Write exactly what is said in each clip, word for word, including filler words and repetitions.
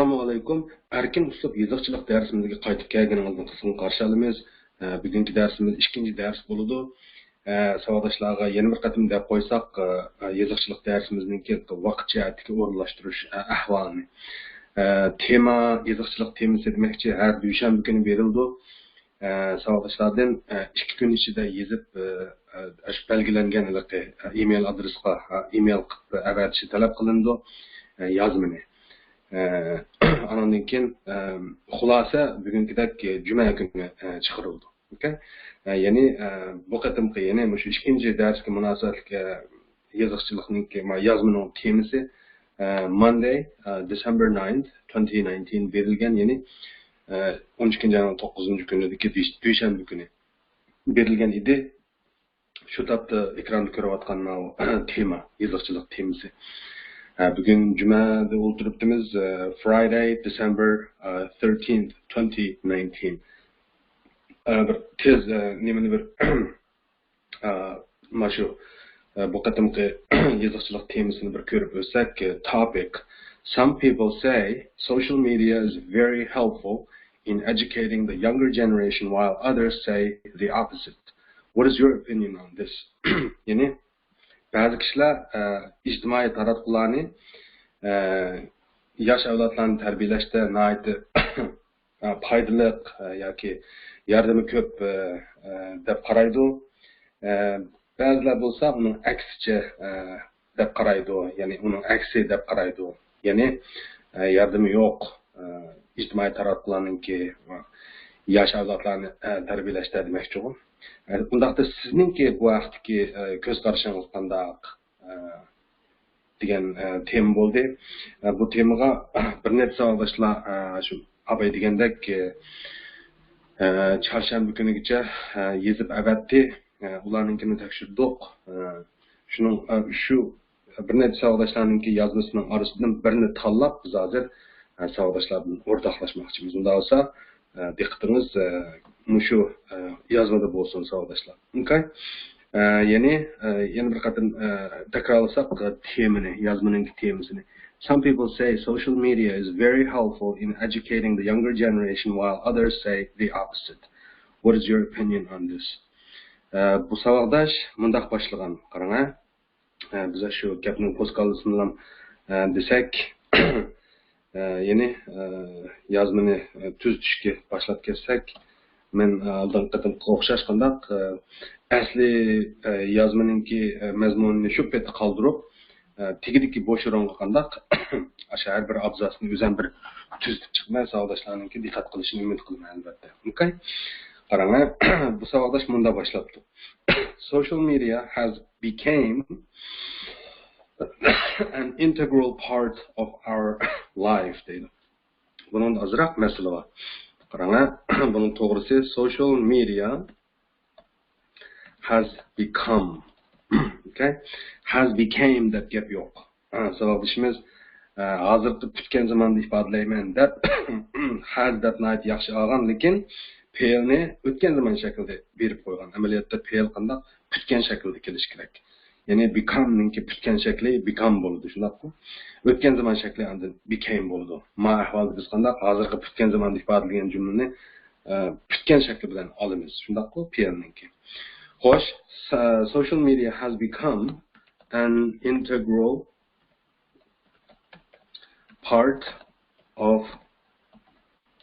ئەسسالامۇ ئەلەيكۇم. ئەركىن ئۇسلۇب يېزىقچىلىق دەرسىمىزگە قايتىپ كەلگىنىڭىزنى قىزغىن قارشى ئالىمىز. ئە، بۈگۈنكى دەرسىمىز ئىككىنچى دەرس بولىدۇ. ئە، ساۋاقداشلارغا يەنە بىر قېتىم دەپ قويساق، ئە، يېزىقچىلىق دەرسىمىزنىڭكى ۋاقىت جەھەتتىكى ئورۇنلاشتۇرۇش، ئە، ئەھۋالىنى. ئە، تېما، يېزىقچىلىق تېمىسى دېمەكچى، ھەر دۈشەنبە كۈنى بېرىلىدۇ. ئە، ساۋاقداشلاردىن، ئە، ئىككى كۈن ئىچىدە يېزىپ، ئە، ئە، ئاشۇ بەلگىلەنگەن ھېلىقى، ئە، ئېمېيل ئادرېسقا، ئە، ئېمېيل قىلىپ ئەۋەتىشى تەلەپ قىلىنىدۇ، ئە، يازمىنى. ئە، ئانىڭدىن كېيىن، ئە، خۇلاسە بۈگۈنكىدەك، ئە، جۈمە كۈنى، ئە، چىقىرىلىدۇ. ئوكەي؟ ئە، يەنى، ئە، بۇ قېتىمقى، يەنى مۇشۇ ئىككىنچى دەرسكە مۇناسىۋەتلىك، ئە، يېزىقچىلىقنىڭكى، ما-، يازمىنىڭ تېمىسى، ئە، Monday، ئە، December ninth، twenty nineteen بېرىلگەن، يەنى، ئە، ئون ئىككىنچى ئاينىڭ توققۇزىنچى كۈنىدىكى دۈش-، دۈشەنبە كۈنى بېرىلگەن ئىدى. شۇ تاپتا ئېكراندا كۆرۈۋاتقان ماۋۇ تېما، يېزىقچىلىق تېمىسى. ئە، بۈگۈن جۈمەدە ئولتۇرۇپتىمىز، ئە، Friday، December، ئە، thirteenth، twenty nineteen. ئە، بىر تېز، ئە، نېمىنى بىر ئە، مانا شۇ، ئە، بۇ قېتىمقى يېزىقچىلىق تېمىسىنى بىر كۆرۈپ ئۆتسەك، ئە، topic. Some people say social media is very helpful in educating the younger generation, while others say the opposite. What is your opinion on this? يەنى بەزى كىشىلەر، ئە، ئىجتىمائىي تاراتقۇلارنى، ئە، ياش ئەۋلادلارنى تەربىيەلەشتە ناھايىتى ئە، پايدىلىق، ئە، ياكى ياردىمى كۆپ، ئە، ئە، دەپ قارايدۇ. ئە، بەزىلەر بولسا ئۇنىڭ ئەكسىچە، ئە، دەپ قارايدۇ، يەنى ئۇنىڭ ئەكسى دەپ قارايدۇ. يەنى، ئە، ياردىمى يوق، ئە، ئىجتىمائىي تاراتقۇلارنىڭكى، ئە، ياش ئەۋلادلارنى، ئە، تەربىيەلەشتە دېمەكچىغۇ. ئە، ئۇنداقتا سىزنىڭكى بۇ ھەقتىكى، ئە، كۆز قارىشىڭىز قانداق؟ ئە، دېگەن، ئە، تېما بولدى. ئە، بۇ تېمىغا بىر نەچچە ساۋاقداشلار، ئە، شۇ ئاباي دېگەندەك، ئە، ئە، چارشەنبە كۈنىگىچە، ئە، يېزىپ ئەۋەتتى. ئە، ئۇلارنىڭكىنى تەكشۈردۇق. ئە، شۇنىڭ، ئە، شۇ بىر نەچچە ساۋاقداشلارنىڭكى يازمىسىنىڭ ئارىسىدىن بىرنى تاللاپ، بىز ھازىر، ئە، ساۋاقداشلار بىلەن ئورتاقلاشماقچىمىز. ئۇنداق بولسا، ئە، دىققىتىڭىز، ئە، مۇشۇ، ئە، يازمىدا بولسۇن، ساۋاقداشلار. ئوكەي؟ ئە، يەنى، ئە، يەنە بىر قېتىم، ئە، تەكرارلىساق، ئە، تېمىنى، يازمىنىڭكى تېمىسىنى. Some people say social media is very helpful in educating the younger generation, while others say the opposite. What is your opinion on this? ئە، بۇ ساۋاقداش مۇنداق باشلىغان، قاراڭ، ھە. ئە، بىز شۇ گەپنىڭ پوسكاللىسىنىلا، ئە، دېسەك، ئە، يەنى، ئە، يازمىنى، ئە، تۈزىتىشكە باشلاپ كەتسەك، مەن، ئە، ئالدىنقى قېتىمقىغا ئوخشاش قانداق، ئە، ئەسلى، ئە، يازمىنىڭكى، ئە، مەزمۇنىنى شۇ پېتى قالدۇرۇپ، ئە، تېگىدىكى بوش ئورۇنغا قانداق، ئاشۇ ھەر بىر ئابزاسنى ئۆزۈم بىر تۈزىتىپ چىقىمەن، ساۋاقداشلارنىڭكى دىققەت قىلىشىنى ئۈمىد قىلىمەن، ئەلۋەتتە. ئوكەي؟ قاراڭ، بۇ ساۋاقداش مۇنداق باشلاپتۇ. Social media has became an integral part of our life دەيدۇ. بۇنىڭدا ئازراق مەسىلە بار. قاراڭ، بۇنىڭ توغرىسى social media has become. Okay? Has became دەپ گەپ يوق. ھە، ساۋاقدىشىمىز، ئە، ھازىرقى پۈتكەن زاماندا ئىپادىلەيمەن دەپ، ھەز دەپ ناھايىتى ياخشى ئالغان، لېكىن پېئىلنى ئۆتكەن زامان شەكلىدە بېرىپ قويغان. ئەمەلىيەتتە پېئىل قانداق؟ پۈتكەن شەكلىدە كېلىشى كېرەك. يەنى بىكامنىڭكى پۈتكەن شەكلى بىكام بولىدۇ، شۇنداققۇ؟ ئۆتكەن زامان شەكلى ئاندىن بىكەيم بولىدۇ. ما ئەھۋالدا بىز قانداق؟ ھازىرقى پۈتكەن زاماندا ئىپادىلىگەن جۈملىنى، ئە، پۈتكەن شەكلى بىلەن ئالىمىز، شۇنداققۇ؟ پېئىلنىڭكى. خوش، سا-، social media has become an integral part of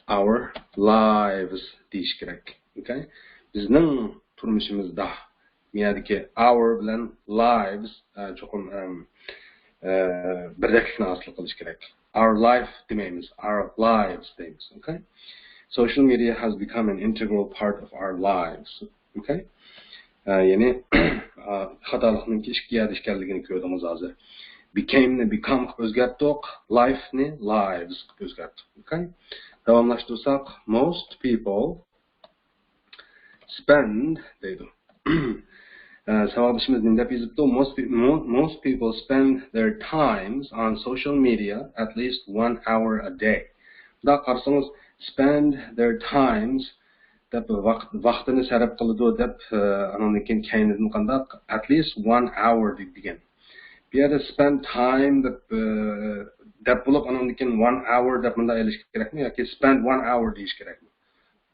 our lives دېيىش كېرەك. Okay? بىزنىڭ تۇرمۇشىمىزدا. بۇ يەردىكى our بىلەن lives، ئە، چوقۇم، ئەم، ئە، بىردەكلىكنى ھاسىل قىلىش كېرەك. Our life دېمەيمىز، our lives دەيمىز. Okay? Social media has become an integral part of our lives. Okay? ئە، يەنى، ئە، خاتالىقنىڭكى ئىككى يەردە ئىكەنلىكىنى كۆردىڭىز ھازىر. بىكەيمنى بىكام قىلىپ ئۆزگەرتتۇق، لایفنى لايۋز قىلىپ ئۆزگەرتتۇق. Okay? داۋاملاشتۇرساق، most people spend دەيدۇ. ئە، ساۋاقدىشىمىز نېمە دەپ يېزىپتۇ؟ Most, pe- mo- most people spend their times on social media at least one hour a day. مۇنداق قارىسىڭىز، spend their times دەپ ۋاقىت، ۋاقتىنى سەرپ قىلىدۇ دەپ، ئە، ئانىڭدىن كېيىن كەينىدىن قانداق؟ At least one hour دېگەن. بۇ يەردە spend time دەپ، ئە، دەپ بولۇپ، ئانىڭدىن كېيىن one hour دەپ مۇنداق ئېلىش كېرەكمۇ ياكى spend one hour دېيىش كېرەكمۇ؟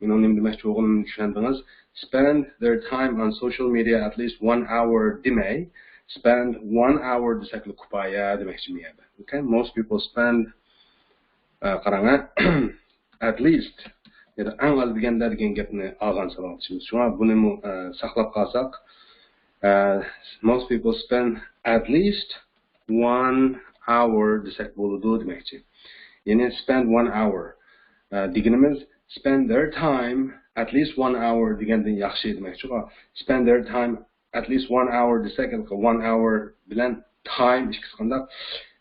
مېنىڭ نېمە دېمەكچى بولغىنىمنى چۈشەندىڭىز. Spend their time on social media at least one hour دېمەي، spend one hour دېسەكلا كۇپايە دېمەكچى بۇ يەردە. Okay? Most people spend، ئە، قاراڭ، ھە، at least، يەنى ئەڭ ئاز دېگەندە دېگەن گەپنى ئالغان ساۋاقدىشىمىز. شۇڭا بۇنىمۇ، ئە، ساقلاپ قالساق، ئە، most people spend at least one hour دېسەك بولىدۇ دېمەكچى. يەنى spend one hour، ئە، دېگىنىمىز spend their time at least one hour دېگەندىن ياخشى دېمەكچىغۇ. Spend their time at least one hour دېسەك، ھېلىقى one hour بىلەن time ئىككىسى قانداق؟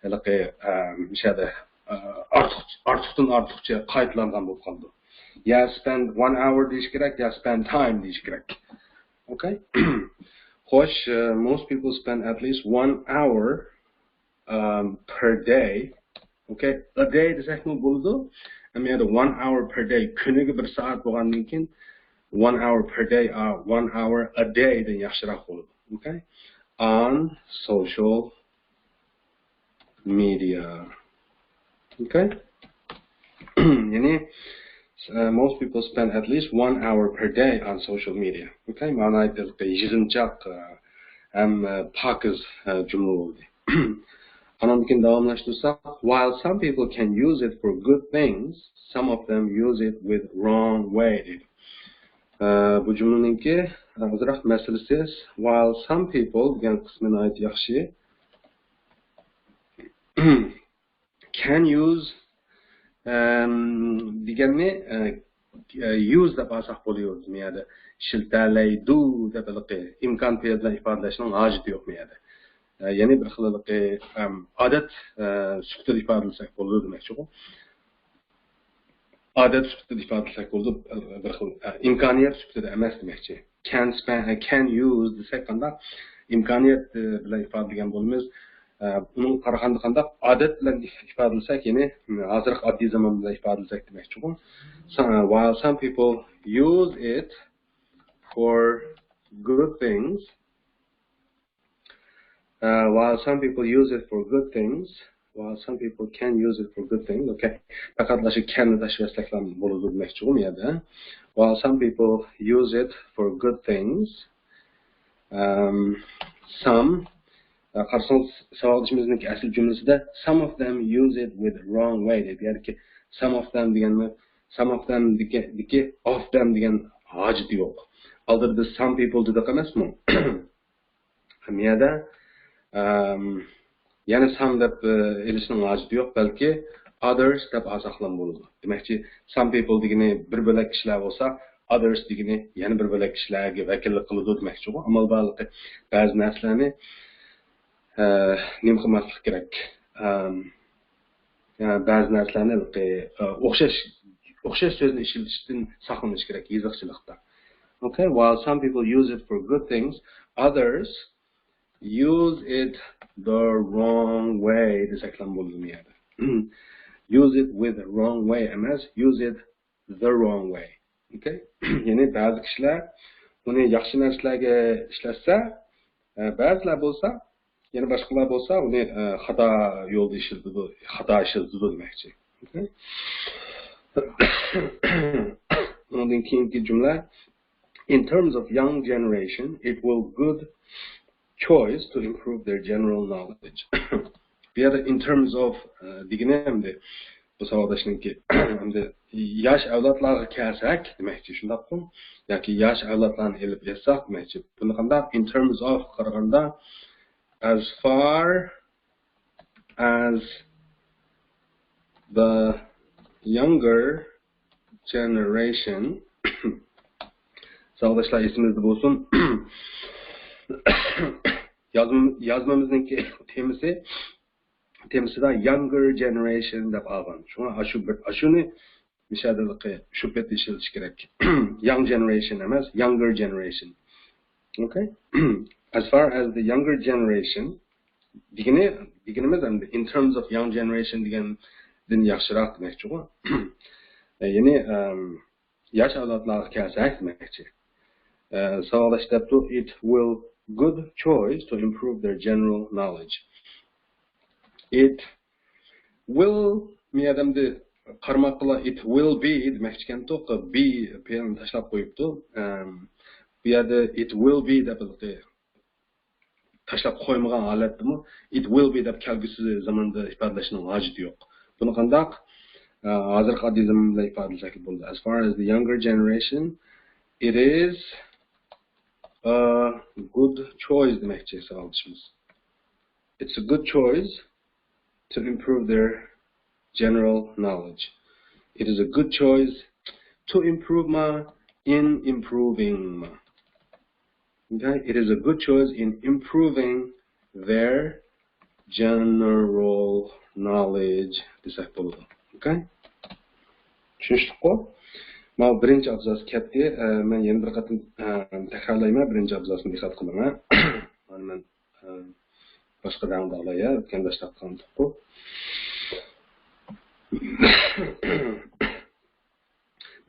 ھېلىقى، ئە، مۇشۇ يەردە، ئە، ئارتۇق، ئارتۇقتىن ئارتۇقچە قايتىلانغان بولۇپ قالىدۇ. يا spend one hour دېيىش كېرەك، يا spend time دېيىش كېرەك. Okay? خوش، ئە، most people spend at least one hour، ئەم، per day. Okay? A day دېسەكمۇ بولىدۇ. ئەمما يەنە one hour per day، كۈنىگە بىر سائەت بولغاندىن كېيىن one hour per day، ئا، one hour a day دىن ياخشىراق بولىدۇ. Okay? On social media. Okay? يەنى، ئە، most people spend at least one hour per day on social media. Okay? مانا يېزىمچاق، ئە، ھەم، ئە، پاكىز، ئە، جۈملە بولدى. ئانىڭدىن كېيىن داۋاملاشتۇرساق، while some people can use it for good things, some of them use it with wrong way دەيدۇ. ئە، بۇ جۈملىنىڭكى، ئە، ئازراق مەسىلىسى، while some people دېگەن قىسمى ناھايىتى ياخشى. Can use، ئەم، دېگەننى، ئە، ئە، use دەپ ئالساق بولۇۋېرىدۇ. بۇ يەردە ئىشلىتەلەيدۇ دەپ ھېلىقى ئىمكان پېئىل بىلەن ئىپادىلەشنىڭ ھاجىتى يوق بۇ يەردە. ئە، يەنى بىر خىل ھېلىقى، ئەم، ئادەت، ئە، سۈپىتىدە ئىپادىلىسەك بولىدۇ دېمەكچىغۇ. ئادەت سۈپىتىدە ئىپادىلىسەك بولىدۇ، بىر خىل، ئە، ئىمكانىيەت سۈپىتىدە ئەمەس دېمەكچى. Can spend، ئە، can use دېسەك قانداق؟ ئىمكانىيەت، ئە، بىلەن ئىپادىلىگەن بولىمىز. ئە، ئۇنىڭغا قارىغاندا قانداق؟ ئادەت بىلەن ئىپادىلىسەك، يەنى، ھازىرقى ئاددىي زامان بىلەن ئىپادىلىسەك دېمەكچىغۇ. So, while some people use it for good things, Uh, while some people use it for good things, while some people can use it for good things. Okay. پەقەتلا شۇ can نى تاشلىۋەتسەكلا بولىدۇ دېمەكچىغۇ بۇ يەردە. While some people use it for good things, um, some، ئە، قارىسىڭىز، ساۋاقدىشىمىزنىڭكى ئەسلى جۈملىسىدە some of them use it with wrong way دەيدۇ. يەنى some of them دېگەنمۇ، some of them دىكى، دىكى of them دېگەن ھاجىتى يوق. ئالدىدا بىز some people دېدۇق ئەمەسمۇ؟ مىيەدە، ئەم، يەنە some دەپ، ئە، ئېلىشنىڭ ھاجىتى يوق، بەلكى others دەپ ئالساقلام بولىدۇ. دېمەكچى، some people دېگىنى بىر بۆلەك كىشىلەر بولسا، others دېگىنى يەنە بىر بۆلەك كىشىلەرگە ۋەكىللىك قىلىدۇ دېمەكچىغۇ. ئامال بارلىقى بەزى نەرسىلەرنى، ئە، نېمە قىلماسلىق كېرەك؟ ئەم، يەنى بەزى نەرسىلەرنى، ئە، ئوخشاش، ئوخشاش سۆزنى ئىشلىتىشتىن ساقلىنىش كېرەك يېزىقچىلىقتا. Okay, while some people use it for good things, others use it the wrong way دېسەكلەم بولىدۇ بۇ يەردە. Use it with wrong way ئەمەس، use it the wrong way. Okay? يەنى بەزى كىشىلەر ئۇنى ياخشى نەرسىلەرگە ئىشلەتسە، ئە، بەزىلەر بولسا، يەنە باشقىلار بولسا ئۇنى، ئە، خاتا يولدا ئىشلىتىدۇ، خاتا ئىشلىتىدۇ دېمەكچى. Okay? ئۇنىڭدىن كېيىنكى جۈملە، In terms of young generation, it will good choice to improve their general knowledge. بۇ يەردە in terms of، ئە، دېگىنى ئەمدى بۇ ساۋاقداشنىڭكى ئەمدى ياش ئەۋلادلارغا كەلسەك دېمەكچى، شۇنداققۇ؟ ياكى ياش ئەۋلادلارنى ئېلىپ ئېيتساق دېمەكچى. بۇنى قانداق؟ In terms of قارىغاندا، as far as the younger generation. ساۋاقداشلار ئېسىمىزدە بولسۇن. يازم-، يازمىمىزنىڭكى تېمىسى، تېمىسىدا younger generation دەپ ئالغان. شۇڭا ئاشۇ بىر، ئاشۇنى مىشادىلىقى شۇ پېتى ئىشلىتىش كېرەك. Young generation ئەمەس، younger generation. Okay? As far as the younger generation دېگىنى، دېگىنىمىز ئەمدى in terms of young generation دېگەندىن ياخشىراق دېمەكچىغۇ. يەنى، ئەم، ياش ئەۋلادلارغا كەلسەك دېمەكچى. ئە، ساۋاقداش دەپتۇ، it will good choice to improve their general knowledge. It Will مۇ ئادەمدە قارىماققىلا it will be دېمەكچىكەنتۇق، be پېئىلنى تاشلاپ قويۇپتۇ. ئەم، بۇ يەردە it will be دەپ تاشلاپ قويمىغان ھالەتتىمۇ it will be دەپ كەلگۈسى زاماندا ئىپادىلەشنىڭ ھاجىتى يوق. بۇنى قانداق؟ ئە، ھازىرقى ئاددىي زامان بىلەن ئىپادىلىسەك بولىدۇ. As far as the younger generation, it is a good choice دېمەكچى ساۋاقدىشىمىز. It's a good choice to improve their general knowledge. It is a good choice to improve ما in improving ما. Okay? It is a good choice in improving their general knowledge دېسەك بولىدۇ. Okay? چۈشىنىشلىكقۇ؟ ماۋۇ بىرىنچى ئابزاس كەتتى. ئە، مەن يەنە بىر قېتىم، ئە، تەكرارلايمەن، بىرىنچى ئابزاسنى دىققەت قىلىڭ. مانا مەن، ئە، باشقا دەڭداغلايا ئۆتكەن دەرستە قىلغانتۇققۇ.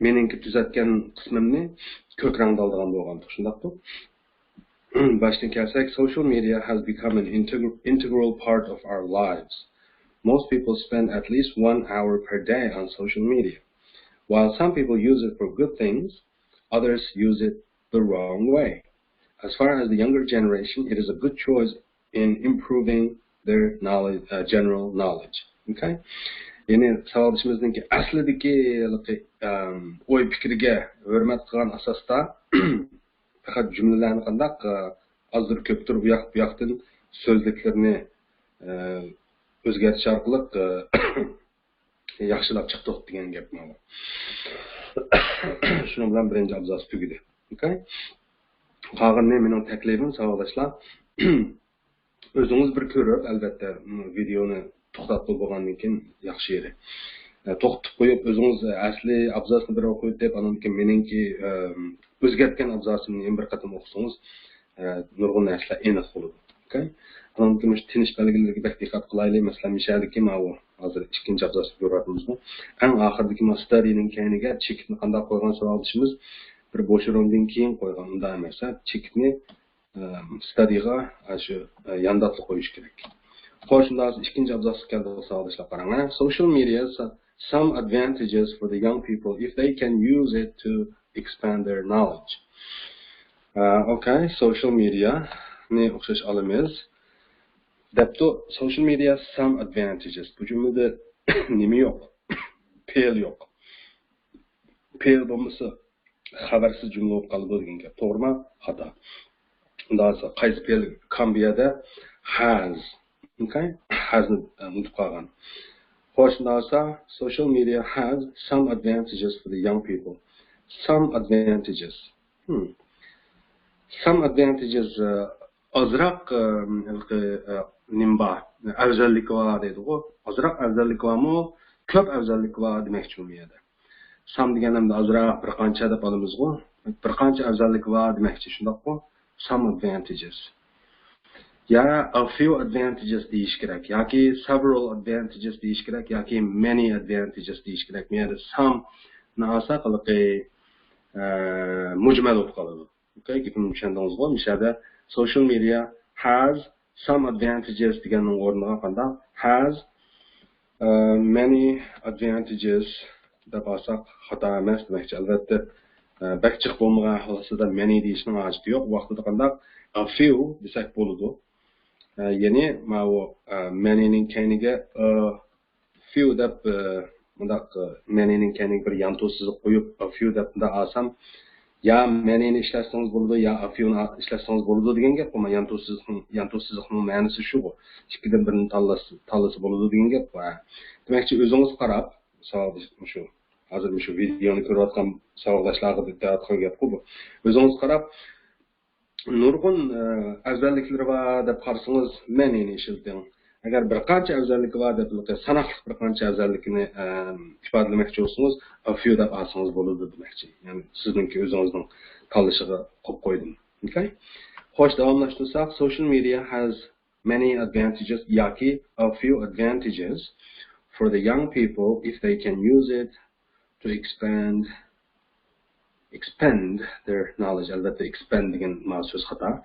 مېنىڭكى تۈزەتكەن قىسمىمنى كۆك رەڭدە ئالىدىغان بولغانتۇق، شۇنداققۇ؟ باشتىن كەلسەك, social media has become an integr- integral part of our lives. Most people spend at least one hour per day on social media. While some people use it for good things, others use it the wrong way. As far as the younger generation, it is a good choice in improving their knowledge, uh, general knowledge. Okay? يەنى ساۋاقدىشىمىزنىڭكى ئەسلىدىكى ھېلىقى، ئەم، ئوي پىكرىگە ھۆرمەت قىلغان ئاساستا پەقەت جۈملىلەرنى قانداق، ئە، ئازدۇر كۆپتۇر ئۇ ياق بۇ ياقتىن سۆزلۈكلىرىنى، ئە، ئۆزگەرتىش ئارقىلىق، ئە، ياخشىلاپ چىقتۇق دېگەن گەپ مانا. شۇنىڭ بىلەن بىرىنچى ئابزاس تۈگىدى. Okay؟ قالغىنىنى مېنىڭ تەكلىپىم ساۋاقداشلار. ئۆزىڭىز بىر كۆرۈپ، ئەلۋەتتە، م، ۋىدېئونى توختاتقىلى بولغاندىن كېيىن ياخشى يېرى. ئە، توختىتىپ قويۇپ، ئۆزىڭىز ئەسلى ئابزاسنى بىر ئوقۇۋېتىپ، ئاندىن كېيىن مېنىڭكى، ئە، ئۆزگەرتكەن ئابزاسىمنى يەنە بىر قېتىم ئوقۇسىڭىز، ئە، نۇرغۇن نەرسىلەر ئېنىق بولىدۇ. Okay؟ ئاندىن كېيىن مۇشۇ تىنىش بەلگىلىرىگە بەك دىققەت قىلايلى. مەسىلەن، مىشەدىكى ماۋۇ ھازىر ئىككىنچى ئابزاسنى كۆرۈۋاتىمىزغۇ. ئەڭ ئاخىرىدىكى ماۋۇ ستادىنىڭ كەينىگە چېكىتنى قانداق قويغان ساۋاقدىشىمىز؟ بىر بوش ئورۇندىن كېيىن قويغان، ئۇنداق ئەمەس، ھە؟ چېكىتنى، ئە، ستادىغا، ئە، شۇ، ئە، يانداپلا قويۇش كېرەك. خوش، شۇنداق ئىككىنچى ئابزاسقا كەلدۇق، ساۋاقداشلار، قاراڭ، ھە؟ Social media, so- some advantages for the young people if they can use it to expand their knowledge. ئە، okay, social media'نى ئوخشاش ئالىمىز. دەپتۇ، social media some advantages. بۇ جۈملىدە نېمە يوق؟ پېئىل يوق. پېئىل بولمىسا، خەۋەرسىز جۈملە بولۇپ قالىدۇ دېگەن گەپ. توغرىمۇ؟ خاتا. ئۇنداق بولسا، قايسى پېئىل كام بۇ يەردە؟ Has. Okay? Hasنى، ئە، ئۇنتۇپ قالغان. خوش، شۇنداق بولسا، social media has some advantages for the young people. Some advantages. Hmm. Some advantages, ئە، ئازراق، ئە، ھېلىقى، ئە، نېمە بار؟ ئەۋزەللىكى بار دەيدىغۇ. ئازراق ئەۋزەللىكى بارمۇ؟ كۆپ ئەۋزەللىكى بار دېمەكچى بۇ يەردە. سام دېگەن ئەمدى ئازراق، بىر قانچە دەپ ئالىمىزغۇ. بىر قانچە ئەۋزەللىكى بار دېمەكچى، شۇنداققۇ؟ Some advantages. يا a few advantages دېيىش كېرەك، ياكى several advantages دېيىش كېرەك، ياكى many advantages دېيىش كېرەك. مەيەردە some نى ئالساق، ھېلىقى، ئە، مۇجمەل بولۇپ قالىدۇ. Okay، گېپىمنى چۈشەندىڭىزغۇ؟ مۇشۇ يەردە social media has some advantages دېگەننىڭ ئورنىغا قانداق؟ Has، ئە، many advantages دەپ ئالساق خاتا ئەمەس دېمەكچى. ئەلۋەتتە، ئە، بەك جىق بولمىغان ئەھۋال ئاستىدا many دېيىشنىڭ ھاجىتى يوق. ۋاقتىدا قانداق؟ A few دېسەك بولىدۇ. ئە، يەنى ماۋۇ، ئە، many نىڭ كەينىگە، ئە، few دەپ، ئە، مۇنداق، ئە، many نىڭ كەينىگە بىر يانتۇ سىزىق قويۇپ، a few دەپ مۇنداق ئالسام، يا many نى ئىشلەتسىڭىز بولىدۇ، يا a few نى ئىشلەتسىڭىز بولىدۇ دېگەن گەپ. ئەمما يانتۇ سىزىقنىڭ، يانتۇ سىزىقنىڭ مەنىسى شۇغۇ. ئىككىدىن بىرىنى تاللىسا، تاللىسا بولىدۇ دېگەن گەپ. ھە. دېمەكچى، ئۆزىڭىز قاراپ، ساۋاق مۇشۇ، ھازىر مۇشۇ ۋىدېئونى كۆرۈۋاتقان ساۋاقداشلارغا دەۋاتقان گەپقۇ بۇ. ئۆزىڭىز قاراپ، نۇرغۇن، ئە، ئەۋزەللىكلىرى بار دەپ قارىسىڭىز، many نى ئىشلىتىڭ. ئەگەر بىر قانچە ئەۋزەللىكى بار دەپ، ساناقلىق بىر قانچە ئەۋزەللىكىنى، ئە، ئىپادىلىمەكچى بولسىڭىز، a few دەپ ئالسىڭىز بولىدۇ دېمەكچى. يەنى سىزنىڭكى ئۆزىڭىزنىڭ تاللىشىغا قويۇپ قويدۇم. Okay؟ خوش، داۋاملاشتۇرساق، social media has many advantages ياكى a few advantages for the young people if they can use it to expand expand their knowledge. ئەلۋەتتە، expand دېگەن ماۋۇ سۆز خاتا.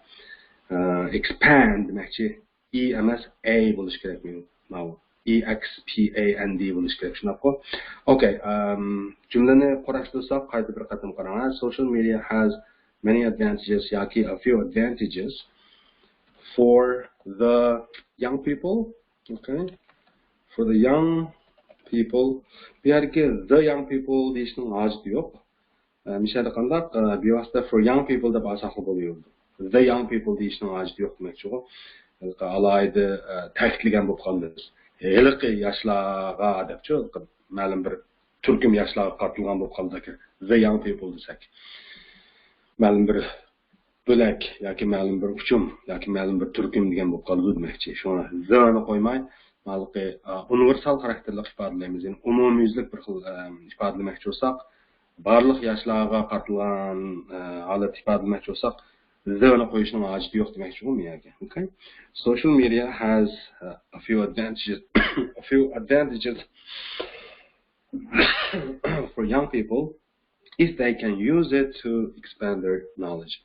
ئە، expand دېمەكچى، e ئەمەس، a بولۇشى كېرەك ماۋۇ. E X P A N D بولۇشى كېرەك، شۇنداققۇ؟ ئوكەي، ئەم، جۈملىنى قۇراشتۇرساق، قايتا بىر قېتىم قاراڭ. Social media has many advantages ياكى a few advantages for the young people. Okay. For the young people. بۇ يەردىكى the young people دېيىشنىڭ ھاجىتى يوق. ئە، مىشەدە قانداق، ئە، بىۋاسىتە for young people دەپ ئالساقلا بولۇۋېرىدۇ. The young people دېيىشنىڭ ھاجىتى يوق دېمەكچىغۇ. ئالاھىدە، ئە، تەكىتلىگەن بولۇپ قالىمىز. ھېلىقى ياشلارغا دەپچۇ، مەلۇم بىر تۈركۈم ياشلارغا قارىتىلغان بولۇپ قالىدىكەن. The young people دېسەك. مەلۇم بىر بۆلەك ياكى مەلۇم بىر ئۇچۇم ياكى مەلۇم بىر تۈركۈم دېگەن بولۇپ قالىدۇ دېمەكچى. شۇڭا the نى قويماي، ھېلىقى، ئە، ئۇنىۋېرسال خاراكتېرلىك ئىپادىلەيمىز. يەنى ئومۇميۈزلۈك بىر خىل، ئە، ئىپادىلىمەكچى بولساق، بارلىق ياشلارغا قارىتىلغان، ئە، ھالەتتە ئىپادىلىمەكچى بولساق، the نى قويۇشنىڭ ھاجىتى يوق دېمەكچىغۇ بۇ يەرگە. Okay? Social media has, uh, a few advantages, a few advantages for young people if they can use it to expand their knowledge.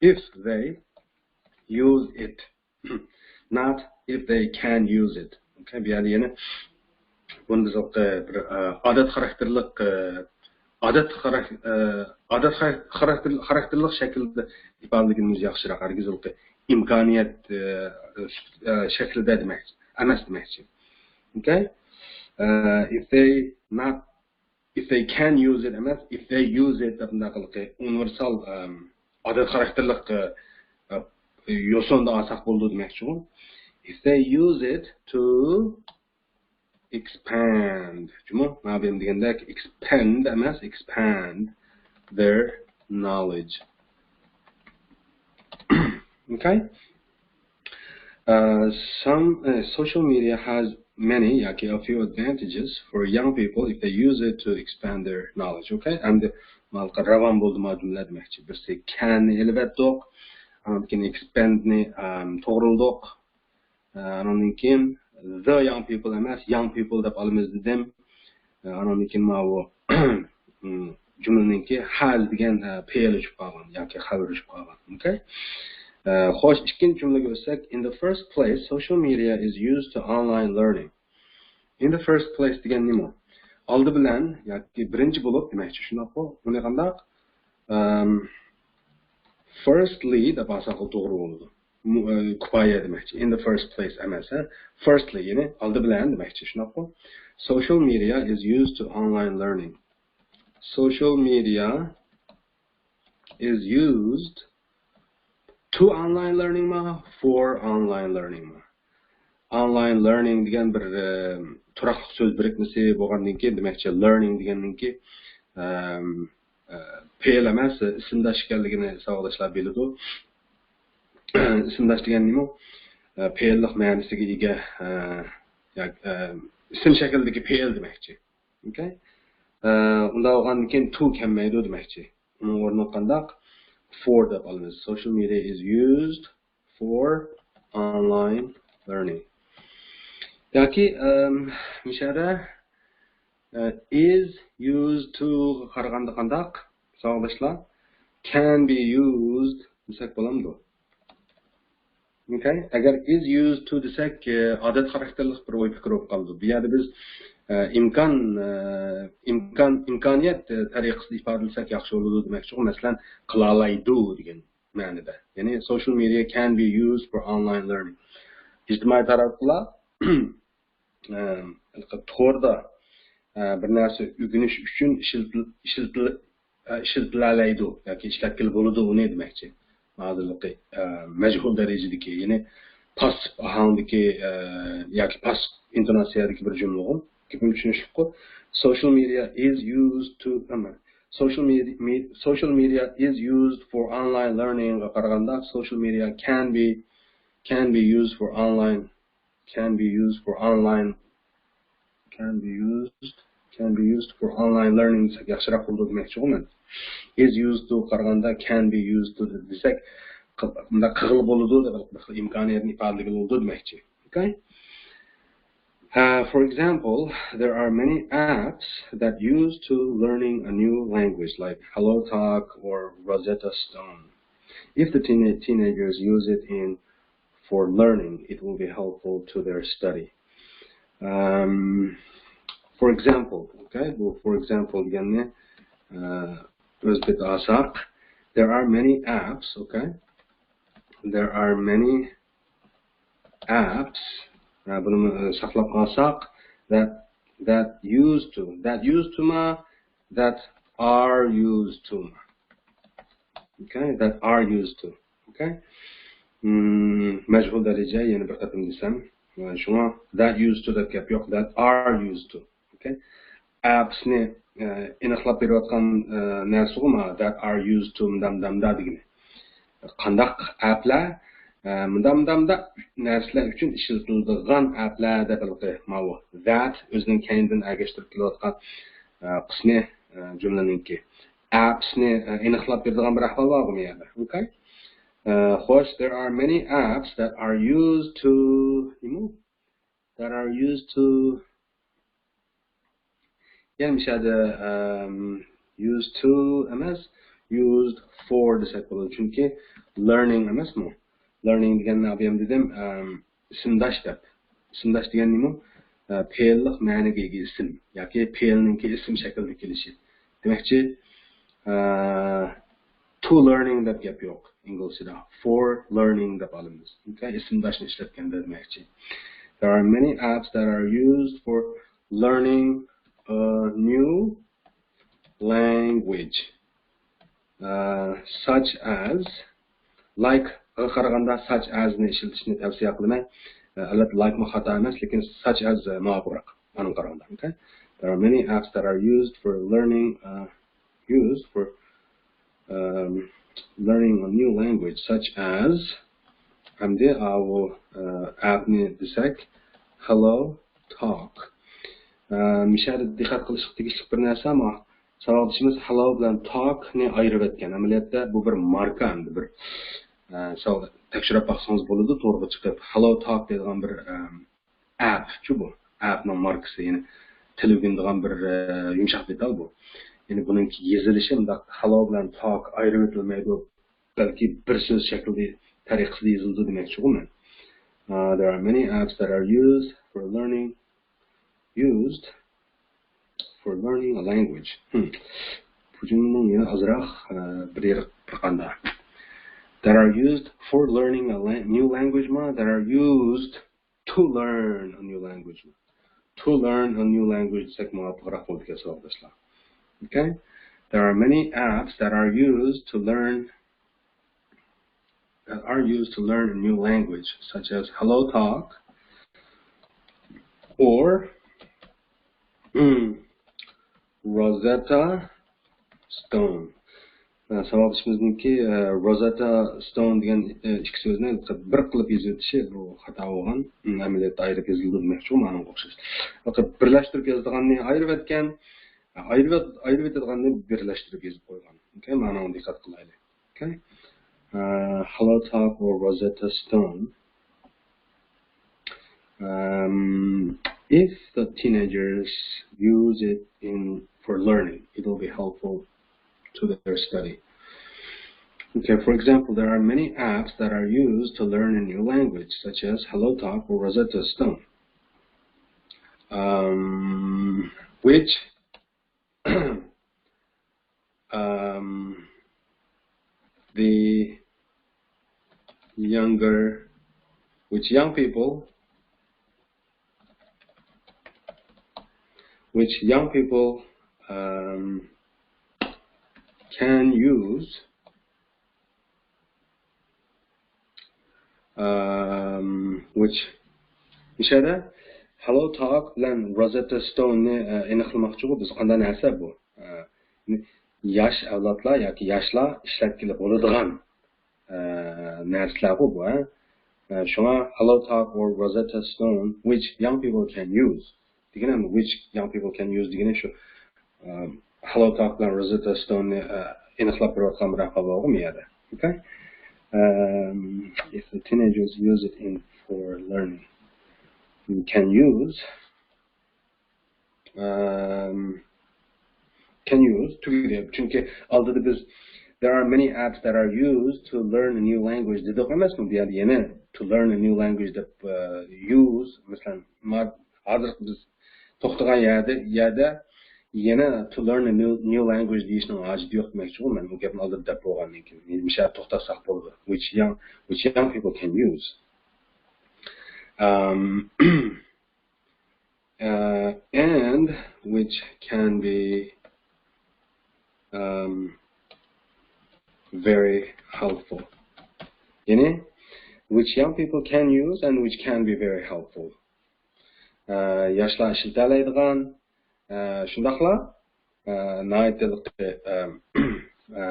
If they use it, not if they can use it. Okay, بۇ يەردە يەنە بۇنى بىز بىر، ئە، ئادەت خاراكتېرلىق، ئە، ئادەت خاراك-، ئە، ئادەت خاراك-، خاراكتېر-، خاراكتېرلىق شەكىلدە ئىپادىلىگىنىمىز ياخشىراق. ھەرگىز ئىمكانىيەت، ئە، ئە، شەكلىدە دېمەك ئەمەس دېمەكچى. Okay? ئە، if they not if they can use it ئەمەس، if they use it دەپ مۇنداق قىلىقى ئۇنىۋېرسال، ئەم، ئادەت خاراكتېرلىق، ئە، ئە، يوسۇندا ئالساق بولىدۇ دېمەكچىغۇ. If they use it to expand. جۇمۇ، مابىم دېگەندەك expand ئەمەس، expand their knowledge. Okay? Uh, some, uh, social media has many ياكى a few advantages for young people if they use it to expand their knowledge. Okay? ئەمدى مانا راۋان بولدى ما جۈملە دېمەكچى. بىرسى can نى ئېلىۋەتتۇق. ئاندىن كېيىن expand نى، ئەم، توغرىلىدۇق. ئە، ئانىڭدىن كېيىن the young people ئەمەس، young people دەپ ئالىمىز دېدىم. ئە، ئانىڭدىن كېيىن ماۋۇ، م، جۈملىنىڭكى has دېگەن، ئە، پېئىل ئۆچۈپ قالغان ياكى خەۋەر ئۆچۈپ قالغان. Okay؟ ئە، خوش، ئىككىنچى جۈملىگە ئۆتسەك، in the first place, social media is used to online learning. In the first place دېگەن نېمە؟ ئالدى بىلەن ياكى بىرىنچى بولۇپ دېمەكچى، شۇنداققۇ؟ بۇنى قانداق؟ ئەم، firstly دەپ ئالساق توغرا بولىدۇ. مۇ-، ئە، كۇپايە دېمەكچى. In the first place ئەمەس، ھە؟ Firstly، يەنى ئالدى بىلەن دېمەكچى، شۇنداققۇ؟ Social media is used to online learning. Social media is used to online learning ما، for online learning ما؟ Online learning دېگەن بىر، ئە، تۇراقلىق سۆز بىرىكمىسى بولغاندىن كېيىن، دېمەكچى، learning دېگەننىڭكى، ئەم، ئە، پېئىل ئەمەس، ئىسىمداش ئىكەنلىكىنى ساۋاقداشلار بىلىدۇ. ئىسىمداش دېگەن نېمە؟ ئە، پېئىللىق مەنىسىگە ئىگە، ئە، ياكى، ئە، ئىسىم شەكلىدىكى پېئىل دېمەكچى. Okay؟ ئە، ئۇنداق بولغاندىن كېيىن to كەلمەيدۇ دېمەكچى. ئۇنىڭ ئورنىغا قانداق؟ For دەپ ئالىمىز. Social media is used for online learning. ياكى، ئەم، مۇشەدە، ئە، is used to قارىغاندا قانداق؟ ساۋاقداشلار، can be used دېسەك بولامدۇ؟ Okay؟ ئەگەر is used to دېسەك، ئە، ئادەت خاراكتېرلىق بىر ئوي پىكىر بولۇپ قالىدۇ. بۇ يەردە بىز، ئە، ئىمكان، ئە، ئىمكان، ئىمكانىيەت، ئە، تەرىقىسىدە ئىپادىلىسەك ياخشى بولىدۇ دېمەكچىغۇ. مەسىلەن، قىلالايدۇ دېگەن مەنىدە. يەنى social media can be used for online learning. ئىجتىمائىي تاراتقۇلار، ئە، توردا، ئە، بىر نەرسە ئۆگىنىش ئۈچۈن ئىشلىتىل-، ئىشلىتىل-، ئە، ئىشلىتىلەلەيدۇ ياكى ئىشلەتكىلى بولىدۇ ئۇنى دېمەكچى. ھازىرقى، ئە، مەجھۇل دەرىجىدىكى، يەنى پاسسىپ ئاھاڭدىكى، ئە، ياكى پاسسىپ ئىنتوناتسىيەدىكى بىر جۈملىغۇ. گېپىم چۈشىنىشلىكقۇ. Social media is used to، ئەمما، social media، me-، social media is used for online learning غا قارىغاندا، social media can be، can be used for online، can be used for online، can be used، can be used for online learning دېسەك ياخشىراق بولىدۇ دېمەكچىغۇ مەن. Is used to قارىغاندا can be used to دېسەك، قىل-، مۇنداق قىلغىلى بولىدۇ دەپ بىر خىل ئىمكانىيەتنى ئىپادىلىگىلى بولىدۇ دېمەكچى. Okay? Uh, for example, there are many apps that use to learning a new language, like HelloTalk or Rosetta Stone. If the teena-, teenagers use it in for learning, it will be helpful to their study. Um, for example, okay, بۇ for example دېگەننى ئە، ئۆز پېتى ئالساق، there are many apps, okay, there are many apps. ئە، بۇنى ئە، ساقلاپ قالساق، that that used to, that used to ما, that are used to ما. Okay, that are used to. Okay. مم، مەجھۇل دەرىجە يەنە بىر قېتىم دېسەم، شۇڭا that used to دەپ گەپ يوق، that are used to. Okay. Apps نى ئېنىقلاپ بېرىۋاتقان نەرسىغۇ ما that are used to مۇنداق مۇنداق دېگىنى. قانداق ئەپلەر مۇنداق مۇنداق مۇنداق نەرسىلەر ئۈچۈن ئىشلىتىلىدىغان ئەپلەر دەپ ھېلىقى ماۋۇ that ئۆزىنىڭ كەينىدىن ئەگەشتۈرۈپ كېلىۋاتقان قىسمى جۈملىنىڭكى. Apps نى ئېنىقلاپ بېرىدىغان بىر ئەھۋال بارغۇ بۇ يەردە. Okay. خوش، there are many apps that are used to نېمە؟ That are used to يەنە مۇشۇ يەردە ئەم، used to ئەمەس، used for دېسەك بولىدۇ. چۈنكى learning ئەمەسمۇ؟ Learning دېگەننى ئابىيەم دېدىم، ئەم، ئىسىمداش دەپ. ئىسىمداش دېگەن نېمە؟ ئە، پېئىللىق مەنىگە ئىگە ئىسىم ياكى پېئىلنىڭكى ئىسىم شەكلىدە كېلىشى. دېمەكچى، ئە، to learning دەپ گەپ يوق ئىنگلىزچىدا. For learning دەپ ئالىمىز. Okay، ئىسىمداشنى ئىشلەتكەندە دېمەكچى. There are many apps that are used for learning a new language, uh, such as, like غا قارىغاندا such as نى ئىشلىتىشنى تەۋسىيە قىلىمەن. ئەلۋەتتە، like مۇ خاتا ئەمەس، لېكىن such as مۇۋاپىقراق. ئانىڭغا قارىغاندا. Okay. There are many apps that are used for learning, uh, used for, um, learning a new language, such as ئەمدى ئاۋۇ ئەپنى دېسەك، Hello Talk. مۇشۇ يەردە دىققەت قىلىشقا تېگىشلىك بىر نەرسە، ئەمما ساۋاقدىشىمىز hello بىلەن talk نى ئايرىۋەتكەن. ئەمەلىيەتتە بۇ بىر ماركا، ئەمدى بىر، ئە، ساۋ-، تەكشۈرۈپ باقسىڭىز بولىدۇ، تورغا چىقىپ hello talk دەيدىغان بىر، ئەم، ئەپ شۇ بۇ. ئەپنىڭ ماركىسى، يەنى تىل ئۆگىنىدىغان بىر، ئە، يۇمشاق دېتال بۇ. يەنى بۇنىڭكى يېزىلىشى مۇنداق، hello بىلەن talk ئايرىۋېتىلمەيدۇ. بەلكى بىر سۆز شەكلىدە، تەرىقىسىدە يېزىلىدۇ دېمەكچىغۇ مەن. Uh, there are many apps that are used for learning, used for learning a language. Hmm. بۇ جۈملىنىڭ يەنە ئازراق، ئە، بىر يېرى بىر قاندا. That are used for learning a la-، new language ما، that are used to learn a new language ما. To learn a new language دېسەك مۇۋاپىقراق بولىدىكەن، ساۋاقداشلار. Okay. There are many apps that are used to learn, that are used to learn a new language, such as Hello Talk or, hmm, Rosetta Stone. ئە، ساۋاقدىشىمىزنىڭكى، ئە، Rosetta Stone دېگەن، ئە، ئىككى سۆزنى بىر قىلىپ يېزىۋېتىشى بۇ خاتا بولغان. ئەمەلىيەتتە ئايرىپ يېزىلىدۇ دېمەكچىغۇ، مانىڭغا ئوخشاش. بىرلەشتۈرۈپ يازىدىغاننى ئايرىۋەتكەن، ئايرىۋەت-، ئايرىۋېتىدىغاننى بىرلەشتۈرۈپ يېزىپ قويغان. Okay، مانىڭغا دىققەت قىلايلى. Okay. Uh, Hello Talk or Rosetta Stone. Um, if the teenagers use it in for learning, it will be helpful to their study. Okay, for example, there are many apps that are used to learn a new language, such as Hello Talk or Rosetta Stone, um, which um, the younger, which young people, which young people, um, can use, um, which مۇشۇ يەردە Hello Talk بىلەن Rosetta Stone نى، ئە، ئېنىقلىماقچىغۇ بىز، قانداق نەرسە بۇ؟ ئە، ياش ئەۋلادلار ياكى ياشلار ئىشلەتكىلى بولىدىغان، ئە، نەرسىلەرغۇ بۇ، ھە؟ ئە، شۇڭا Hello Talk or Rosetta Stone, which young people can use دېگىنى، which young people can use دېگىنى شۇ، ئە، Hello Talk بىلەن Rosetta Stone نى، ئە، ئېنىقلاپ بېرىۋاتقان بىر ئەھۋال بارغۇ بۇ يەردە. Okay. Um, if the teenagers use it in for learning, you can use, um, can use تۈگىدى. چۈنكى ئالدىدا بىز there are many apps that are used to learn a new language دېدۇق ئەمەسمۇ؟ بۇ يەردە يەنە to learn a new language دەپ، ئە، use، مەسىلەن، ما-، ھازىرقى بىز توختىغان يەردە، يەردە يەنە to learn a new, new language دېيىشنىڭ ھاجىتى يوق دېمەكچىغۇ. مەن ئۇ گەپنى ئالدىدا دەپ بولغاندىن كېيىن، مۇشۇ يەردە توختاتساق بولىدۇ. Which young, which young people can use. Um, uh, and which can be um, very helpful. يەنى, which young people can use and which can be very helpful. ئە، ياشلار ئىشلىتەلەيدىغان، ئە، شۇنداقلا، ئە، ناھايىتى، ئە، ئە،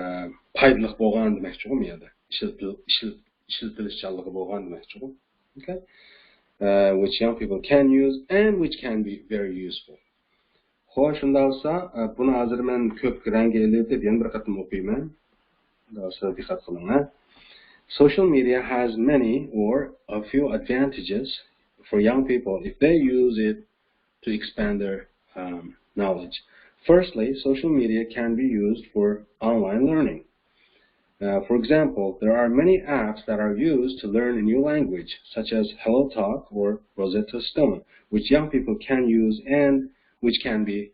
پايدىلىق بولغان دېمەكچىغۇ بۇ يەردە. ئىشلىتىل-، ئىشلىت-، ئىشلىتىلىشچانلىقى بولغان دېمەكچىغۇ. Okay? ئە، which young people can use and which can be very useful. خوش، شۇنداق بولسا، ئە، بۇنى ھازىر مەن كۆك رەڭگە ئېلىۋېتىپ، يەنە بىر قېتىم ئوقۇيمەن. شۇنداق بولسا دىققەت قىلىڭ، ھە. Social media has many or a few advantages for young people if they use it to expand their um, knowledge. Firstly, social media can be used for online learning. Uh, for example, there are many apps that are used to learn a new language, such as HelloTalk or Rosetta Stone, which young people can use and which can be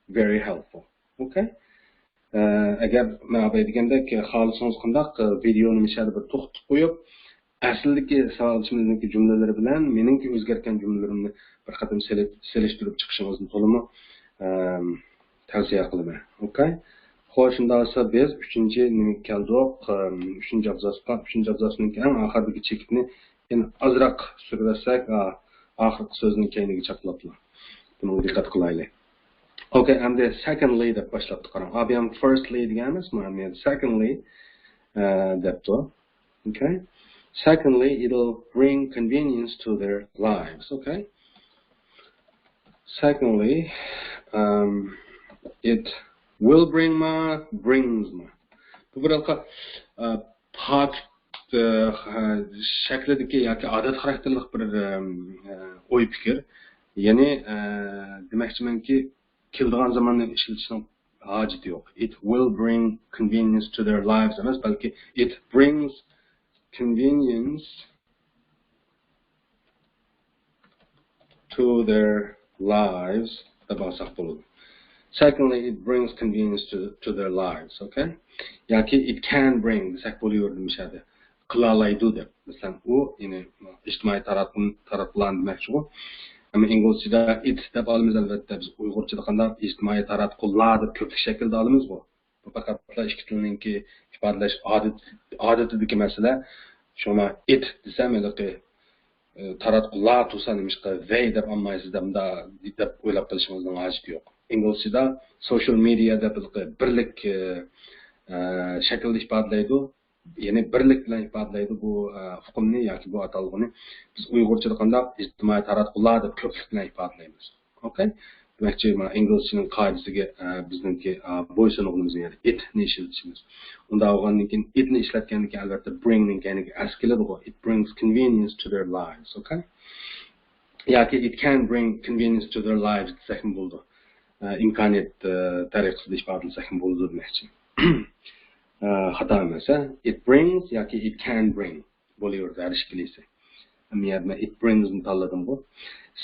very helpful. Okay? ئە، ئەگەر مەن ئاباي دېگەندەك خالىسىڭىز قانداق، ئە، ۋىدېونى مۇشۇ يەردە بىر توختىتىپ قويۇپ، ئەسلىدىكى ساۋاقدىشىمىزنىڭكى جۈملىلىرى بىلەن مېنىڭكى ئۆزگەرتكەن جۈملىلىرىمنى بىر قېتىم سېلىپ، سېلىشتۇرۇپ چىقىشىڭىزنى تولىمۇ، ئەم، تەۋسىيە قىلىمەن. ئوكەي؟ خوش، شۇنداق بولسا بىز ئۈچىنچى نېمىگە كەلدۇق؟ ئەم، ئۈچىنچى ئابزاسقا. ئۈچىنچى ئابزاسنىڭكى ئەڭ ئاخىرىدىكى چېكىتنى يەنە ئازراق سۈرۈۋەتسەك، ئا-، ئاخىرقى سۆزنىڭ كەينىگە چاپلاپلا. بۇنىڭغا دىققەت قىلايلى. ئوكەي، ئەمدى secondly دەپ باشلاپتۇ، قاراڭ. ئابىيام firstly دېگەن ئەمەسمۇ، ھەم يەنە secondly، ئە، دەپتۇ. Okay. Secondly, it'll bring convenience to their lives. Okay. Secondly, um, it will bring ما، brings ما. بۇ بىر ھېلىقى، ئە، پاكىت، ئە، شەكلىدىكى ياكى ئادەت خاراكتېرلىق بىر، ئە، ئوي پىكىر. يەنى، ئە، دېمەكچىمەنكى، كېلىدىغان زاماننى ئىشلىتىشنىڭ ھاجىتى يوق. It will bring convenience to their lives ئەمەس، بەلكى it brings convenience to their lives دەپ ئالساق بولىدۇ. Secondly, it brings convenience to, to their lives, okay? ياكى it can bring دېسەك بولۇۋېرىدۇ مۇشۇ يەردە. قىلالايدۇ دەپ. مەسىلەن، ئۇ، يەنى ئىجتىمائىي تاراتقۇ-، تاراتقۇلارنى دېمەكچىغۇ. ئەمما ئىنگلىزچىدا it دەپ ئالىمىز، ئەلۋەتتە، بىز ئۇيغۇرچىدا قانداق ئىجتىمائىي تاراتقۇلار دەپ كۆپلۈك شەكىلدە ئالىمىزغۇ. بۇ پەقەتلا ئىككى تىلنىڭكى ئىپادىلەش ئادەت-، ئادىتىدىكى مەسىلە. شۇڭا it دېسەم، ھېلىقى، ئى، تاراتقۇلار تۇرسا نېمىشقا they دەپ ئالمايسىز دەپ، مۇنداق دەپ ئويلاپ قېلىشىڭىزنىڭ ھاجىتى يوق. ئىنگلىزچىدا social media دەپ ھېلىقى بىرلىك، ئى، ئى، شەكىلدە ئىپادىلەيدۇ. يەنى بىرلىك بىلەن ئىپادىلەيدۇ بۇ، ئە، ئۇقۇمنى ياكى بۇ ئاتالغۇنى. بىز ئۇيغۇرچىدا قانداق ئىجتىمائىي تاراتقۇلار دەپ كۆپلۈك بىلەن ئىپادىلەيمىز. ئوكەي؟ دېمەكچى، مانا ئىنگلىزچىنىڭ قائىدىسىگە، ئە، بىزنىڭكى، ئە، بويسۇنغىنىمىز يەنى it نى ئىشلىتىشىمىز. ئۇنداق بولغاندىن كېيىن it نى ئىشلەتكەندىن كېيىن، ئەلۋەتتە، bring نىڭ كەينىگە s كېلىدىغۇ. It brings convenience to their lives. ئوكەي؟ ياكى it can bring convenience to their lives دېسەكمۇ بولىدۇ. ئە، ئىمكانىيەت، ئە، تەرىقىسىدە ئىپادىلىسەكمۇ بولىدۇ دېمەكچى. ئە، خاتا ئەمەس، ھە؟ It brings ياكى it can bring بولۇۋېرىدۇ ھەر ئىككىلىسى. ئەمما يەردە مەن it brings نى تاللىدىمغۇ.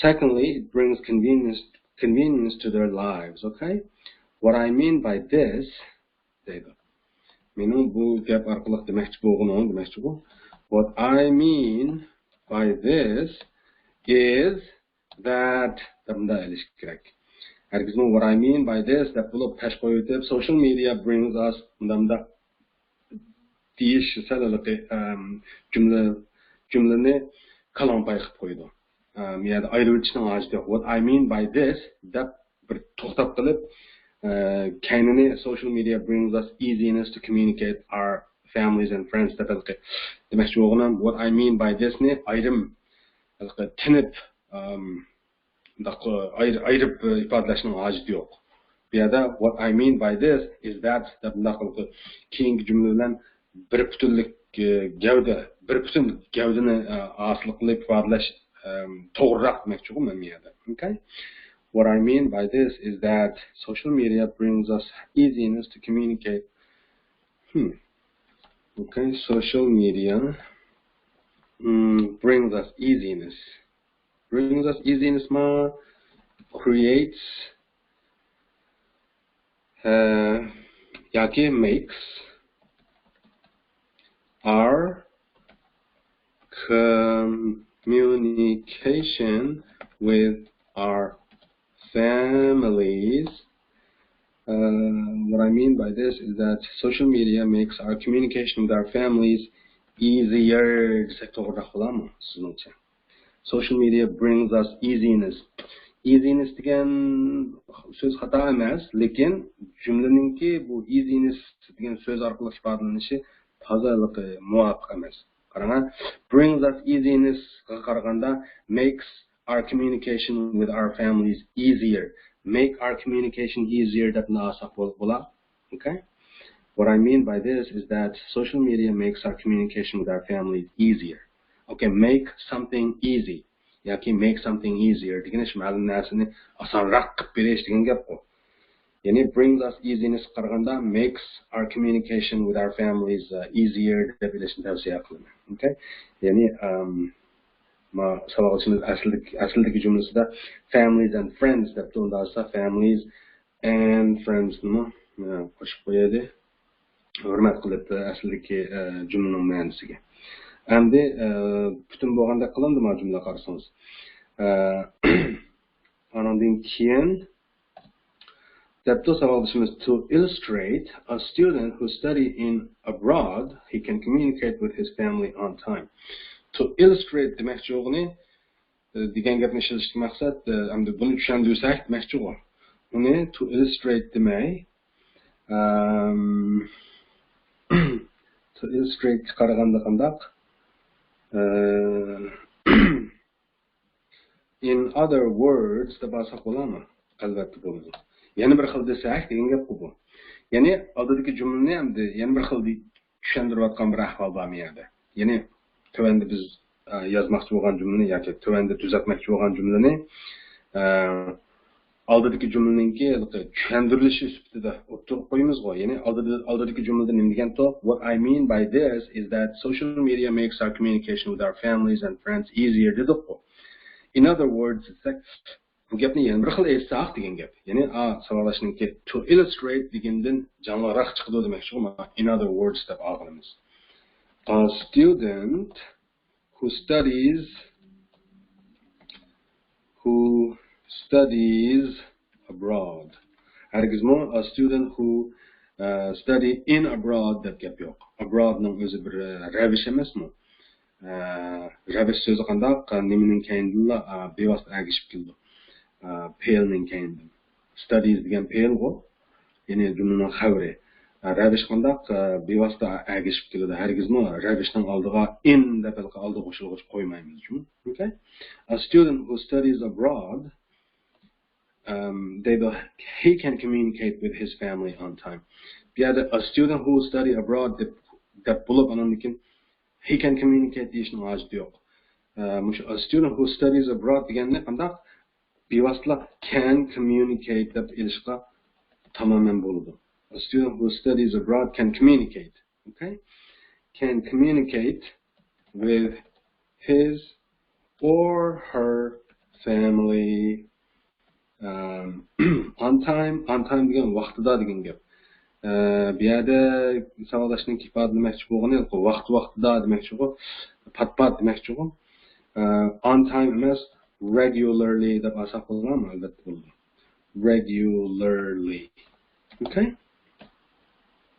Secondly, it brings convenience, convenience to their lives, okay? What I mean by this دەيدۇ. مېنىڭ بۇ گەپ ئارقىلىق دېمەكچى بولغىنىم، دېمەكچىغۇ. What I mean by this is that دەپ مۇنداق ئېلىش كېرەك. ھەرگىزمۇ what I mean by this دەپ بولۇپ پەش قويۇۋېتىپ، social media brings us مۇنداق مۇنداق دېيىش سەل ھېلىقى، ئەم، جۈملە، جۈملىنى كالاڭپاي قىلىپ قويىدۇ. ئەم، يەنى ئايرىۋېتىشنىڭ ھاجىتى يوق. What I mean by this دەپ بىر توختاپ قېلىپ، ئە، كەينىنى social media brings us easiness to communicate our families and friends دەپ ھېلىقى دېمەكچى بولغىنىم، what I mean by this نى ئايرىم ھېلىقى تىنىپ، ئەم، مۇنداق، ئاير-، ئايرىپ، ئىپادىلەشنىڭ ھاجىتى يوق. بۇ يەردە what I mean by this is that دەپ مۇنداق قىلىپ، كېيىنكى جۈملە بىلەن بىر پۈتۈنلۈك، گەۋدە، بىر پۈتۈن گەۋدىنى، ھاسىل قىلىپ ئىپادىلەش، توغرىراق دېمەكچىغۇ مەن بۇ يەردە. Okay? What I mean by this is that social media brings us easiness to communicate. Hmm. Okay, social media, mm, brings us easiness. Brings us easiness ما؟ Creates، uh, ياكى makes our communication with our families. Uh, what I mean by this is that social media makes our communication with our families easier دېسەك توغرىراق بولامۇ سىزنىڭچە؟ Social media brings us easiness. Easiness دېگەن سۆز خاتا ئەمەس، لېكىن جۈملىنىڭكى بۇ easiness دېگەن سۆز ئارقىلىق ئىپادىلىنىشى تازا مۇۋاپىق ئەمەس. قاراڭا، brings us easiness قا قارىغاندا makes our communication with our families easier. Make our communication easier دەپ ئالساق بولا. Okay? What I mean by this is that social media makes our communication with our families easier. Okay, make something easy. ياكى make something easier دېگىنى شۇ مەلۇم نەرسىنى ئاسانراق قىلىپ بېرىش دېگەن گەپقۇ. يەنى brings us easiness قارىغاندا makes our communication with our families uh, easier دەپ ئېلىشنى تەۋسىيە قىلىمەن. Okay? يەنى um, ما ساۋاقدىشىمىز ئەسلىدىكى ئەسلىدىكى جۈملىسىدە families and friends دەپتۇ، ئۇنداق بولسا families and friends نىمۇ قوشۇپ قويايلى. ھۆرمەت قىلىپ ئەسلىدىكى جۈملىنىڭ مەنىسىگە. ئەمدى پۈتۈن بولغاندەك قىلىندىما جۈملە قارىسىڭىز. ئانىڭدىن كېيىن دەپتۇ ساۋاقدىشىمىز، to illustrate a student who study in abroad, he can communicate with his family on time. To illustrate دېمەكچى بولغىنى دېگەن گەپنى ئىشلىتىشتىن مەقسەت ئەمدى بۇنى چۈشەندۈرسەك دېمەكچىغۇ. ئۇنى to illustrate دېمەي، to illustrate قارىغاندا قانداق؟ In other words دەپ ئالساق بولامۇ؟ ئەلۋەتتە بولىدۇ. يەنە بىر خىل دېسەك دېگەن گەپقۇ بۇ. يەنى ئالدىدىكى جۈملىنى ئەمدى يەنە بىر خىل چۈشەندۈرۈۋاتقان بىر ئەھۋال بارمۇ يەردە؟ يەنى تۆۋەندە بىز يازماقچى بولغان جۈملىنى ياكى تۆۋەندە تۈزەتمەكچى بولغان جۈملىنى ئالدىدىكى جۈملىنىڭكى چۈشەندۈرۈلۈشى سۈپىتىدە ئوتتۇرىغا قويىمىزغۇ. يەنى ئالدىدىكى جۈملىدە نېمە دېگەنتۇق؟ What I mean by this is that social media makes our communication with our families and friends easier دېدۇققۇ. In other words دېسەك، بۇ گەپنى يەنە بىر خىل ئېيتساق دېگەن گەپ. يەنى ساۋاقداشنىڭكى to illustrate دېگەندىن جانلىقراق چىقىدۇ دېمەكچىغۇ. In other words دەپ ئالغىنىمىز. A student who studies who studies abroad. ھەرگىزمۇ a student who uh, study in abroad دەپ گەپ يوق. Abroad نىڭ ئۆزى بىر رەۋىش ئەمەسمۇ؟ رەۋىش سۆزى قانداق؟ نېمىنىڭ كەينىدىنلا بىۋاسىتە ئەگىشىپ كېلىدۇ. پېئىلنىڭ كەينىدىن. Studies دېگەن پېئىلغۇ. يەنى جۈملىنىڭ خەۋىرى. رەۋىش قانداق؟ بىۋاسىتە ئەگىشىپ كېلىدۇ. ھەرگىزمۇ رەۋىشنىڭ ئالدىغا in دەپ ھېلىقى ئالدىغا قوشۇلغۇچ قويمايمىز. Okay? A student who studies abroad um, they will, he can communicate with his family on time. بۇ يەردە a student who study abroad دەپ, دەپ بولۇپ ئاندىن كېيىن he can communicate دېيىشنىڭ ھاجىتى يوق. مۇشۇ a student who studies abroad دېگەننى قانداق بىۋاسىتىلا can communicate دەپ ئېلىشقا تامامەن بولىدۇ. A student who studies abroad can communicate. Okay? Can communicate with his or her family. Um, on time, on time دېگەن ۋاقتىدا دېگەن گەپ. ئە، بۇ يەردە ساۋاقداشنىڭ ئىپادىلىمەكچى بولغىنى ۋاقتى ۋاقتىدا دېمەكچىغۇ، پات پات دېمەكچىغۇ. ئە، on time ئەمەس، regularly دەپ ئالساق بولامۇ؟ ئەلۋەتتە بولىدۇ. Regularly. Okay?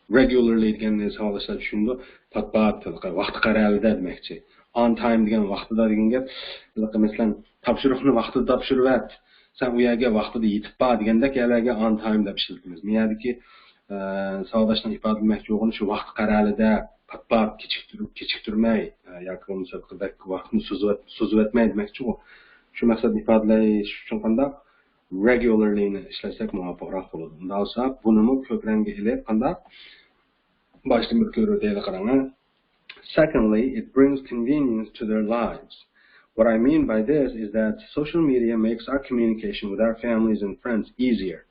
Regularly دېگەننى ساۋاقداشلار چۈشىنىدۇ. پات پات، ۋاقتى قەرەلىدە دېمەكچى. On time دېگەن ۋاقتىدا دېگەن گەپ. مەسىلەن، تاپشۇرۇقنى ۋاقتىدا تاپشۇرۇۋەت. سەن ئۇ يەرگە ۋاقتىدا يېتىپ بار دېگەندەك يەرلەرگە on time دەپ ئىشلىتىمىز. بۇ يەردىكى ئە، ساۋاقداشنىڭ ئىپادىلىمەكچى بولغىنى شۇ ۋاقىت قەرەلىدە پات-پات كېچىكتۈرۈپ، كېچىكتۈرمەي، ئە، ياكى بولمىسا بەك ۋاقىتنى سوزۇۋەت-، سوزۇۋەتمەي دېمەكچىغۇ. شۇ مەقسەتنى ئىپادىلەش ئۈچۈن قانداق regularly نى ئىشلەتسەك مۇۋاپىقراق بولىدۇ. ئۇنداق بولسا بۇنىمۇ كۆپ رەڭگە ئېلىپ قانداق باشتىن بىر كۆرۈۋېتەيلى قاراڭ. Secondly, it brings convenience to their lives. What I mean by this is that social media makes our communication with our families and friends easier.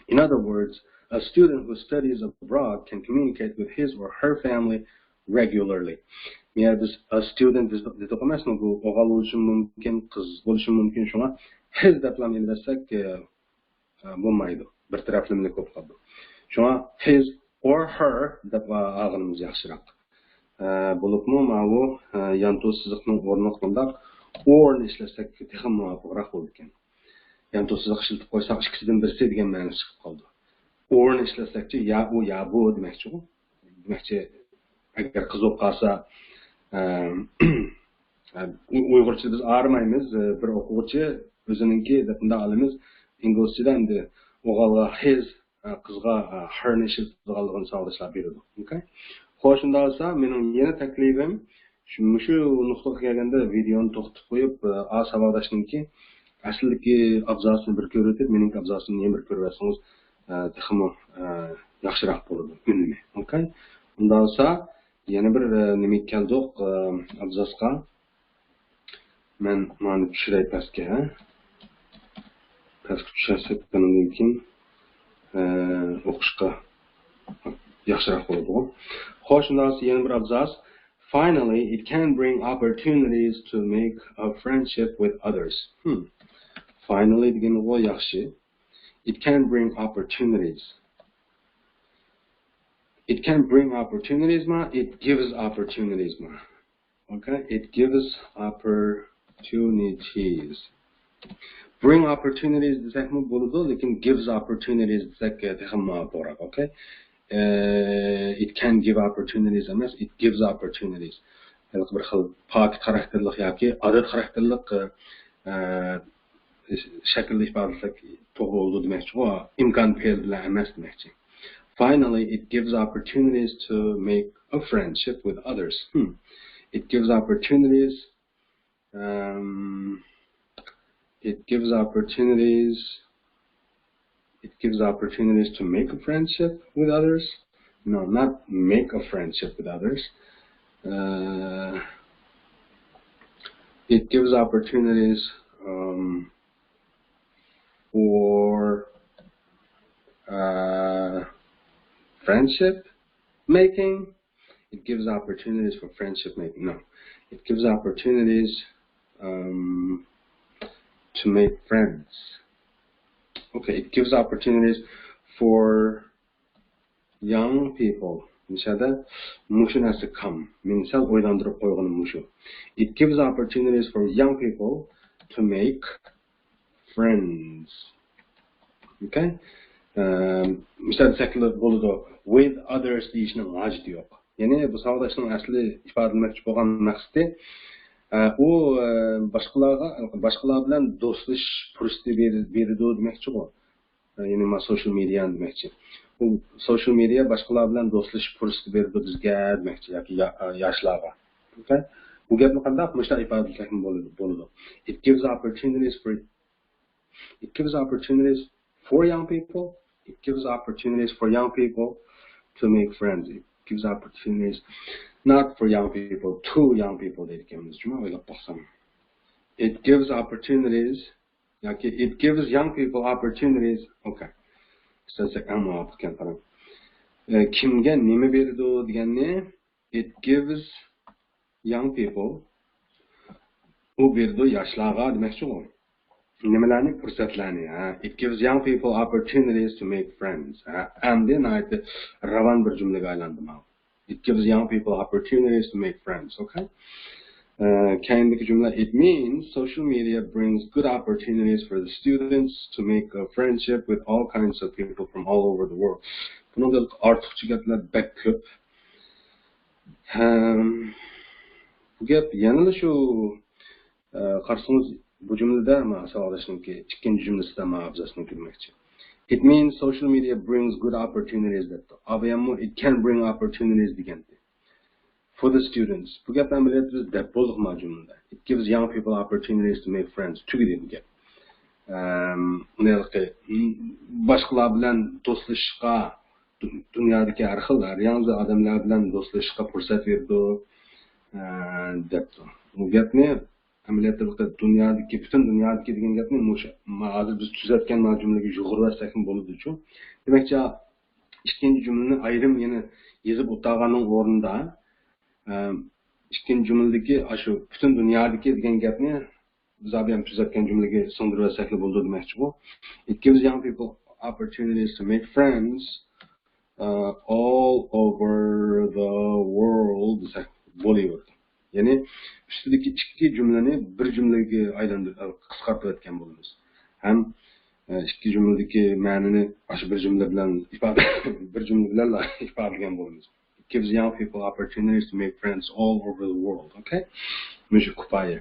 In other words, a student who studies abroad can communicate with his or her family regularly. مەيەر بىز student دېدۇق ئەمەسمۇ؟ بۇ ئوغۇل بولۇشى مۇمكىن، قىز بولۇشى مۇمكىن. شۇڭا his دەپلا ئېلىۋەتسەك، ئە، بولمايدۇ. بىر تەرەپلىمىلىك بولۇپ قالىدۇ. شۇڭا his or her دەپ ئالغىنىمىز ياخشىراق. ئە، بولۇپمۇ ماۋۇ، ئە، يانتۇ سىزىقنىڭ ئورنىغا مۇنداق or نى ئىشلەتسەك تېخىمۇ مۇۋاپىقراق بولىدىكەن. يانتۇ سىزىق ئىشلىتىپ قويساق، ئىككىسىدىن بىرسى دېگەن مەنىسى چىقىپ قالىدۇ. or نى ئىشلەتسەكچۇ، يا ئۇ، يا بۇ دېمەكچىغۇ. دېمەكچى، ئەگەر قىز بولۇپ قالسا، ئە، ئۇ-، ئۇيغۇرچىدا بىز ئايرىمايمىز. بىر ئوقۇغۇچى ئۆزىنىڭكى دەپ مۇنداق ئالىمىز. ئىنگلىزچىدا ئەمدى ئوغۇلغا his، قىزغا her نى ئىشلىتىدىغانلىقىنى ساۋاقداشلار بىلىدۇ. ئوكەي؟ خوش، شۇنداق بولسا مېنىڭ يەنە تەكلىپىم، شۇ، مۇشۇ نۇقتىغا كەلگەندە ۋىدېونى توختىتىپ قويۇپ، ئا ساۋاقداشنىڭكى ئەسلىدىكى ئابزاسىنى بىر كۆرۈۋېتىپ، مېنىڭكى ئابزاسىمنى يەنە بىر كۆرۈۋەتسىڭىز، ئە، تېخىمۇ، ئە، ياخشىراق بولىدۇ ئۈنۈمى. ئوكەي؟ ئۇنداق بولسا يەنە بىر، ئە، نېمىگە كەلدۇق؟ ئە، ئابزاسقا. مەن مانى چۈشۈرەي پەسكە، ھە؟ پەسكە چۈشۈرسەك ئۇنىڭدىن كېيىن، ئە، ئوقۇشقا ياخشىراق بولىدۇ. خوش، شۇنداق بولسا يەنە بىر ئابزاس. Finally, it can bring opportunities to make a friendship with others. Hmm. Finally دېگەنغۇ ياخشى. It can bring opportunities. It can bring opportunities ما؟ It gives opportunities ما؟ Okay, it gives opportunities. Bring opportunities دېسەكمۇ بولىدۇ، لېكىن gives opportunities دېسەك، ئە، تېخىمۇ مۇۋاپىقراق. Okay. ئە، it can give opportunities ئەمەس، it gives opportunities. ھېلىقى بىر خىل پاكىت خاراكتېرلىق ياكى ئادەت خاراكتېرلىق، ئە، شەكىلدە ئىپادىلىسەك توغرا بولىدۇ دېمەكچىغۇ. ئىمكان پېئىل بىلەن ئەمەس دېمەكچى. Finally, it gives opportunities to make a friendship with others. Hmm. It gives opportunities. Um, it gives opportunities. It gives opportunities to make a friendship with others. No, not make a friendship with others. Uh, it gives opportunities, um, for, uh, friendship making. It gives opportunities for friendship making. No, it gives opportunities, um, to make friends. Okay, it gives opportunities for young people. مۇشۇ يەردە مۇشۇ نەرسە كام. مېنى سەل ئويلاندۇرۇپ قويغىنى مۇشۇ. It gives opportunities for young people to make friends. Okay? ئەم، مىسال دېسەكلا بولىدۇ. With others دېيىشنىڭ ھاجىتى يوق. يەنى بۇ ساۋاقداشنىڭ ئەسلى ئىپادىلىمەكچى بولغان مەقسىتى، ئە، ئۇ، ئە، باشقىلارغا، باشقىلار بىلەن دوستلىشىش پۇرسىتى بېرى-، بېرىدۇ دېمەكچىغۇ. يەنى ما سوشال مېدىيانى دېمەكچى. ئۇ سوشال مېدىيا باشقىلار بىلەن دوستلىشىش پۇرسىتى بېرىدۇ بىزگە دېمەكچى ياكى يا-، ياشلارغا. ئوكەي؟ بۇ گەپنى قانداق مۇشۇنداق ئىپادىلىسەكمۇ بولىدۇ، بولىدۇ. It gives opportunities for, it gives opportunities for young people. It gives opportunities for young people to make friends. It gives opportunities not for young people, to young people دەيدىكەنمىز جۇمۇ، ئويلاپ باقسام. It gives opportunities ياكى it gives young people opportunities. Okay. ئىشلەتسەك ئەڭ مۇۋاپىق ئىكەن، قاراڭ. ئە، كىمگە نېمە بېرىدۇ دېگەننى، it gives young people، ئۇ بېرىدۇ ياشلارغا دېمەكچىغۇ. نېمىلەرنى؟ پۇرسەتلەرنى. ھە. It gives young people opportunities to make friends. ھە. ئەمدى ناھايىتى راۋان بىر جۈملىگە ئايلاندى ماۋۇ. It gives young people opportunities to make friends. Okay? ئە، كەينىدىكى جۈملە، it means social media brings good opportunities for the students to make a friendship with all kinds of people from all over the world. بۇنىڭدىن ئارتۇقچە گەپلەر بەك كۆپ. ھەم بۇ گەپ يەنىلا شۇ، ئە، قارىسىڭىز، بۇ جۈملىدە ما ساۋاقداشنىڭكى ئىككىنچى جۈملىسىدە ما ئابزاسنىڭكى دېمەكچى. It means social media brings good opportunities دەپتۇ. ئاباياممۇ it can bring opportunities دېگەنتى. For the students. بۇ گەپنى ئەمەلىيەتتە بىز دەپ بولدۇق ما جۈملىدە. It gives young people opportunities to make friends. تۈگىدى بۇ گەپ. ئەم، ئۇنى ھېلىقى، م، باشقىلار بىلەن دوستلىشىشقا، دۇ-، دۇنيادىكى ھەر خىل، ھەر ياڭزا ئادەملەر بىلەن دوستلىشىشقا پۇرسەت بېرىدۇ، ئە، دەپتۇ. بۇ گەپنى ئەمەلىيەتتە بۇ دۇنيادىكى، پۈتۈن دۇنيادىكى دېگەن گەپنى مۇشۇ، ما-، ھازىر بىز تۈزەتكەن مانا جۈملىگە يۇغۇرۇۋەتسەكمۇ بولىدۇچۇ. دېمەكچى، ئىككىنچى جۈملىنى ئايرىم يەنە يېزىپ ئولتۇرغاننىڭ ئورنىدا، ئە، ئىككىنچى جۈملىدىكى ئاشۇ پۈتۈن دۇنيادىكى دېگەن گەپنى زابىيان تۈزەتكەن جۈملىگە سىڭدۈرۈۋەتسەكلا بولىدۇ دېمەكچىغۇ. It gives young people opportunities to make friends, uh, all over the world دېسەك بولۇۋېرىدۇ. يەنى ئۈستىدىكى ئىككى جۈملىنى بىر جۈملىگە ئايلاندۇر-، قىسقارتىۋەتكەن بولىمىز. ھەم، ئە، ئىككى جۈملىدىكى مەنىنى ئاشۇ بىر جۈملە بىلەن ئىپادە، بىر جۈملە بىلەنلا ئىپادىلىگەن بولىمىز. It gives young people opportunities to make friends all over the world. Okay? مۇشۇ كۇپايە.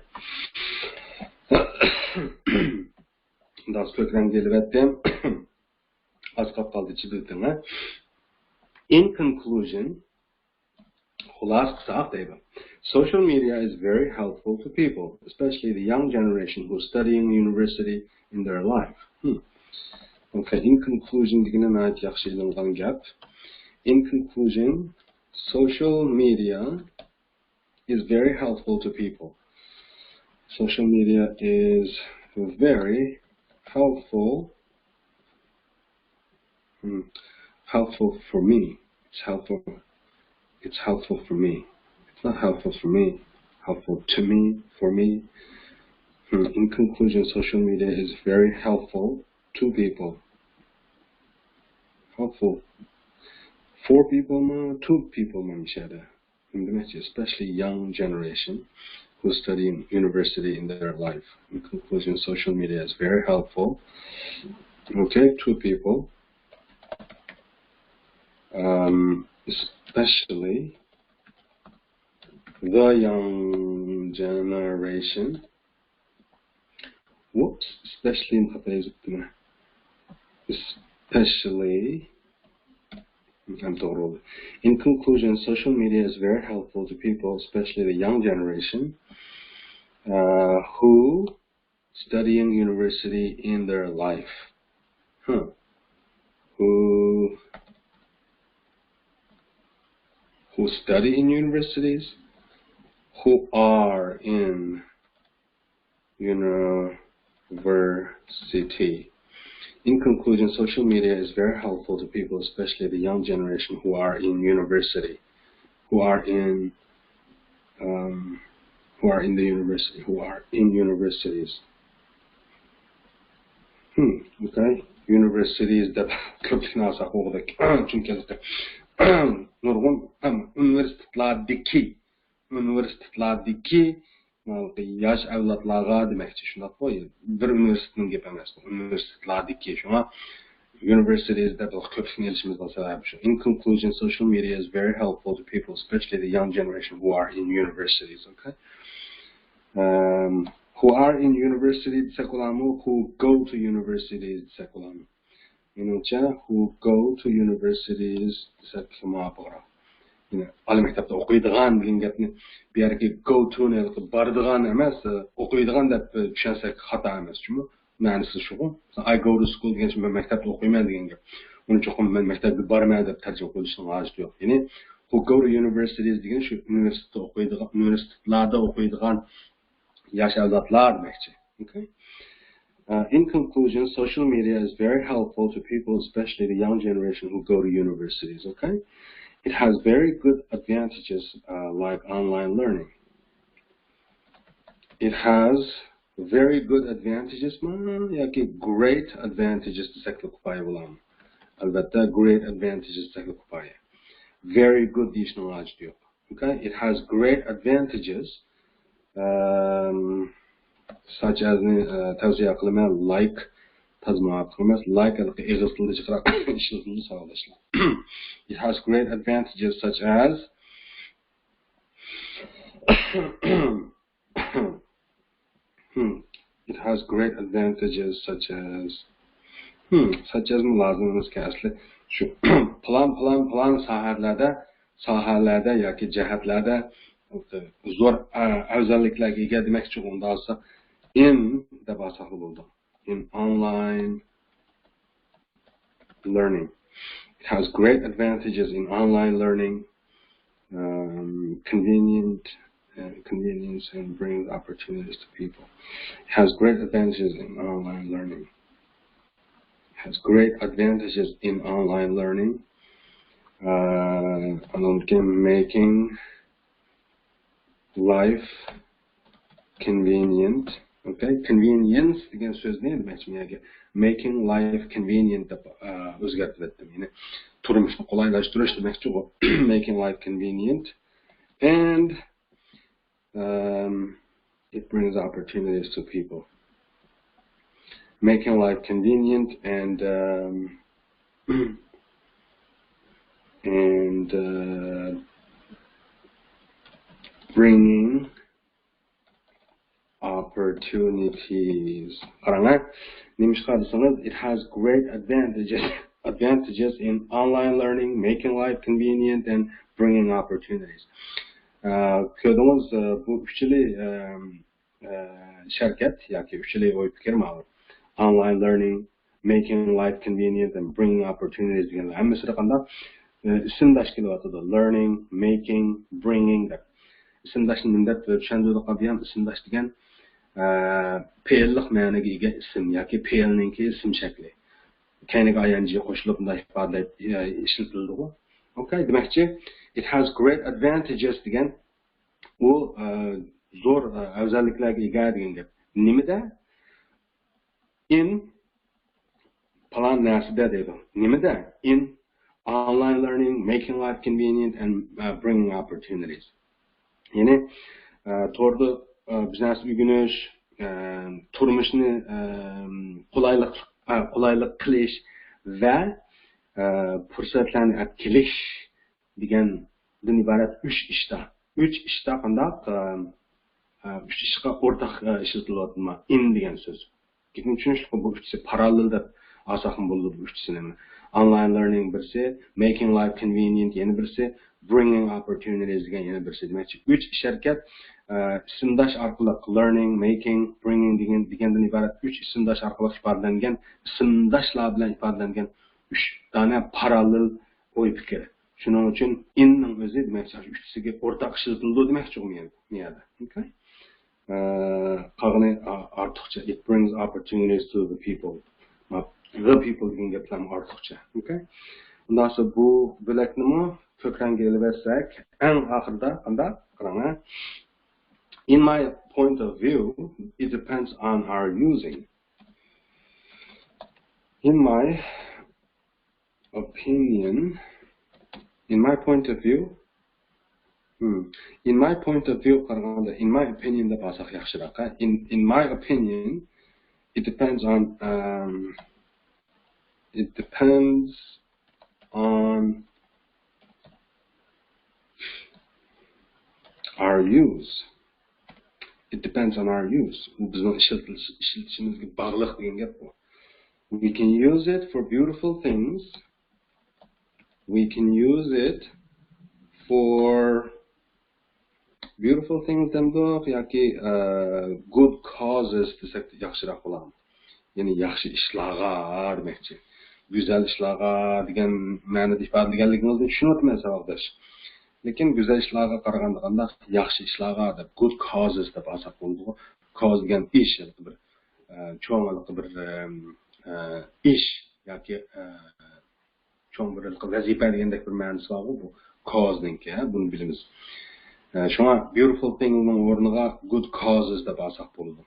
داس كۆكرەڭگە ئېلىۋەتتىم. ئاز قاپ قالدى، چىدىتىڭ، ھە؟ In conclusion, خۇلاسە قىلساق دەيدۇ. Social media is very helpful to people, especially the young generation who's studying university in their life. Hmm. Okay, in conclusion دېگىنى ناھايىتى ياخشى ئېلىنغان گەپ. In conclusion, social media is very helpful to people. Social media is very helpful. Hmm. Helpful for me. It's helpful. It's helpful for me. It's not helpful for me. Helpful to me, for me. Hmm. In conclusion, social media is very helpful to people. Helpful for people, no, to people, مانا مۇشۇ يەردە. Especially young generation who study in university in their life. In conclusion, social media is very helpful, okay, to people, um, especially the young generation. Whoops, especially نى خاتا يېزىپتىمەن. Especially. ھەم توغرا بولدى. In conclusion, social media is very helpful to people, especially the young generation, uh, who studying university in their life. Huh. Who, who study in universities, who are in university. In conclusion, social media is very helpful to people, especially the young generation who are in university, who are in, um, who are in the university, who are in universities. Hmm, okay. Universities دەپ كۆپلۈكنى ئالساق بولغۇدەك. چۈنكى نۇرغۇن، ھەم، ئۇنىۋېرسىتېتلاردىكى، ئۇنىۋېرسىتېتلاردىكى ياش ئەۋلادلارغا دېمەكچى، شۇنداققۇ؟ بىر ئۇنىۋېرسىتېتنىڭ گېپى ئەمەس، ئۇنىۋېرسىتېتلاردىكى، شۇڭا universities دەپ كۆپلۈكنى ئېلىشىمىزنىڭ سەۋەبى شۇ. In conclusion, social media is very helpful to people, especially the young generation who are in universities, okay? Um, who are in university دېسەك بولامۇ، who go to university دېسەك بولامۇ؟ مېنىڭچە، who go to universities دېسەك مۇۋاپىقراق. يەنى ئالىي مەكتەپتە ئوقۇيدىغان دېگەن گەپنى بۇ يەردىكى go to نى بارىدىغان ئەمەس، ئوقۇيدىغان دەپ چۈشەنسەك خاتا ئەمەس جۇمۇ. مەنىسى شۇغۇ. مەسىلەن، I go to school دېگەن مەن مەكتەپتە ئوقۇيمەن دېگەن گەپ. ئۇنى چوقۇم مەن مەكتەپكە بارىمەن دەپ تەرجىمە قىلىشنىڭ ھاجىتى يوق. يەنى who go to universities دېگەن شۇ ئۇنىۋېرسىتېتتا ئوقۇيدىغان، ئۇنىۋېرسىتېتلاردا ئوقۇيدىغان ياش ئەۋلادلار دېمەكچى. Okay? Uh, in conclusion, social media is very helpful to people, especially the young generation who go to universities, okay? It has very good advantages, uh, like online learning. It has very good advantages ما ياكى great advantages دېسەكلا كۇپايە بولامۇ؟ ئەلۋەتتە، great advantages دېسەكلا كۇپايە. Very good دېيىشنىڭ ھاجىتى يوق. Okay, it has great advantages, um, such as نى، ئە، تەۋسىيە قىلىمەن، like، تازا مۇۋاپىق ئەمەس، like ھېلىقى ئېغىز تىلدا جىقراق ئىشلىتىلىدۇ، ساۋاقداشلار. It has great advantages such as Hmm. It has great advantages such as. Hmm. Such as مۇ لازىم ئەمەسكەن ئەسلى. شۇ پلان، پلان، پلان ساھەلەردە، ساھەلەردە ياكى جەھەتلەردە زور، ئە، ئەۋزەللىكلەرگە ئىگە دېمەكچى، ئۇنداق بولسا in دەپ ئالساقلا بولىدۇ. In online learning. It has great advantages in online learning, um, convenient, uh, convenience and brings opportunities to people. It has great advantages in online learning. It has great advantages in online learning. Uh, and again, making, life convenient. Okay, convenience دېگەن سۆزنى دېمەكچىمەن ياكى making life convenient دەپ ئە، ئۆزگەرتىۋەتتىم. يەنى تۇرمۇشنى قولايلاشتۇرۇش دېمەكچىغۇ. Making life convenient and um, it brings opportunities to people. Making life convenient and um, and uh, bringing opportunities. قاراڭ، نېمىشقا دېسىڭىز، it has great advantages advantages in online learning, making life convenient and bringing opportunities. ئە، كۆردىڭىز، ئە، بۇ ئۈچىلى ئە، ئە، شەركەت ياكى ئۈچىلى ئوي پىكىر ماۋۇ. Online learning, making life convenient and bringing opportunities دېگەنلەر ھەممىسىدە قانداق ئە، ئىسىمداش كېلىۋاتىدۇ. Learning, making, bringing دەپ. ئىسىمداشنى نېمە دەپ چۈشەندۈردۇق بۇيان؟ ئىسىمداش دېگەن ئە، پېئىللىق مەنىگە ئىگە ئىسىم ياكى پېئىلنىڭكى ئىسىم شەكلى. كەينىگە ئايئېنجى قوشۇلۇپ، مۇنداق ئىپادىلەپ ئە، ئىشلىتىلىدىغۇ. Okay، دېمەكچى، it has great advantages دېگەن ئۇ ئە، زور ئە، ئەۋزەللىكلەرگە ئىگە دېگەن گەپ. نېمىدە؟ In پالان نەرسىدە دەيدۇ. نېمىدە؟ In online learning, making life convenient and uh, bringing opportunities. يەنى ئە، توردا ئە، بىزنەس ئۆگىنىش، ئە، تۇرمۇشنى ئە، قولايلىق ئە، قولايلىق قىلىش ۋە ئە، پۇرسەتلەرنى ئەپ كېلىش دېگەندىن ئىبارەت ئۈچ ئىشتا. ئۈچ ئىشتا قانداق ئە، ئە، ئۈچ ئىشقا ئورتاق ئە، ئىشلىتىلىۋاتىدۇ in دېگەن سۆز. لېكىن چۈشىنىشلىك، بۇ ئۈچىسى پاراللېل دەپ ئالساقمۇ بولىدۇ، بۇ ئۈچىسىنى. Online learning بىرسى، making life convenient يەنە بىرسى، bringing opportunities دېگەن يەنە بىرسى. دېمەكچى، ئۈچ ئىش ھەرىكەت ئە، ئىسىمداش ئارقىلىق، learning, making, bringing دېگەن دېگەندىن ئىبارەت ئۈچ ئىسىمداش ئارقىلىق ئىپادىلەنگەن، ئىسىمداشلار بىلەن ئىپادىلەنگەن ئۈچ دانە پاراللېل ئوي پىكىر. شۇنىڭ ئۈچۈن in نىڭ ئۆزى دېمەكچى ئۈچىسىگە ئورتاق ئىشلىتىلىدۇ دېمەكچى بۇ يەردە. ئە، قالغىنى ئا- ئارتۇقچە. It brings opportunities to the people. ما- the people دېگەن گەپلەرمۇ ئارتۇقچە. Okay؟ ئۇنداقسا بۇ بۆلەكنىمۇ كۆك رەڭگە ئېلىۋەتسەك، ئەڭ ئاخىرىدا قانداق؟ قاراڭ. In my point of view, it depends on our using. In my opinion, in my point of view, hmm, in my point of view قارىغاندا، in my opinion دەپ ئالساق ياخشىراق. In, in my opinion, it depends on, um, it depends on our use. It depends on our use. بۇ بىزنىڭ ئىشلىتىلىش- ئىشلىتىشىمىزگە باغلىق دېگەن گەپ بۇ. We can use it for beautiful things. We can use it for beautiful things دەمدۇق ياكى ئە، good causes دېسەك ياخشىراق بولامدۇ؟ يەنى ياخشى ئىشلارغا دېمەكچى. گۈزەل ئىشلارغا دېگەن مەنىدە ئىپادىلىگەنلىكىڭىزنى چۈشىنىۋاتىمەن، ساۋاقداش. لېكىن گۈزەل ئىشلارغا قارىغاندا قانداق؟ ياخشى ئىشلارغا دەپ، good causes دەپ ئالساق بولىدۇ. Cause دېگەن ئىش، بىر ئە، چوڭ بىر ئە، ئە، ئىش ياكى ئە، چوڭ بىر ۋەزىپە دېگەندەك بىر مەنىسى بارغۇ بۇ cause نىڭكى، ھە، بۇنى بىلىمىز. ئە، شۇڭا beautiful things نىڭ ئورنىغا good causes دەپ ئالساق بولىدۇ.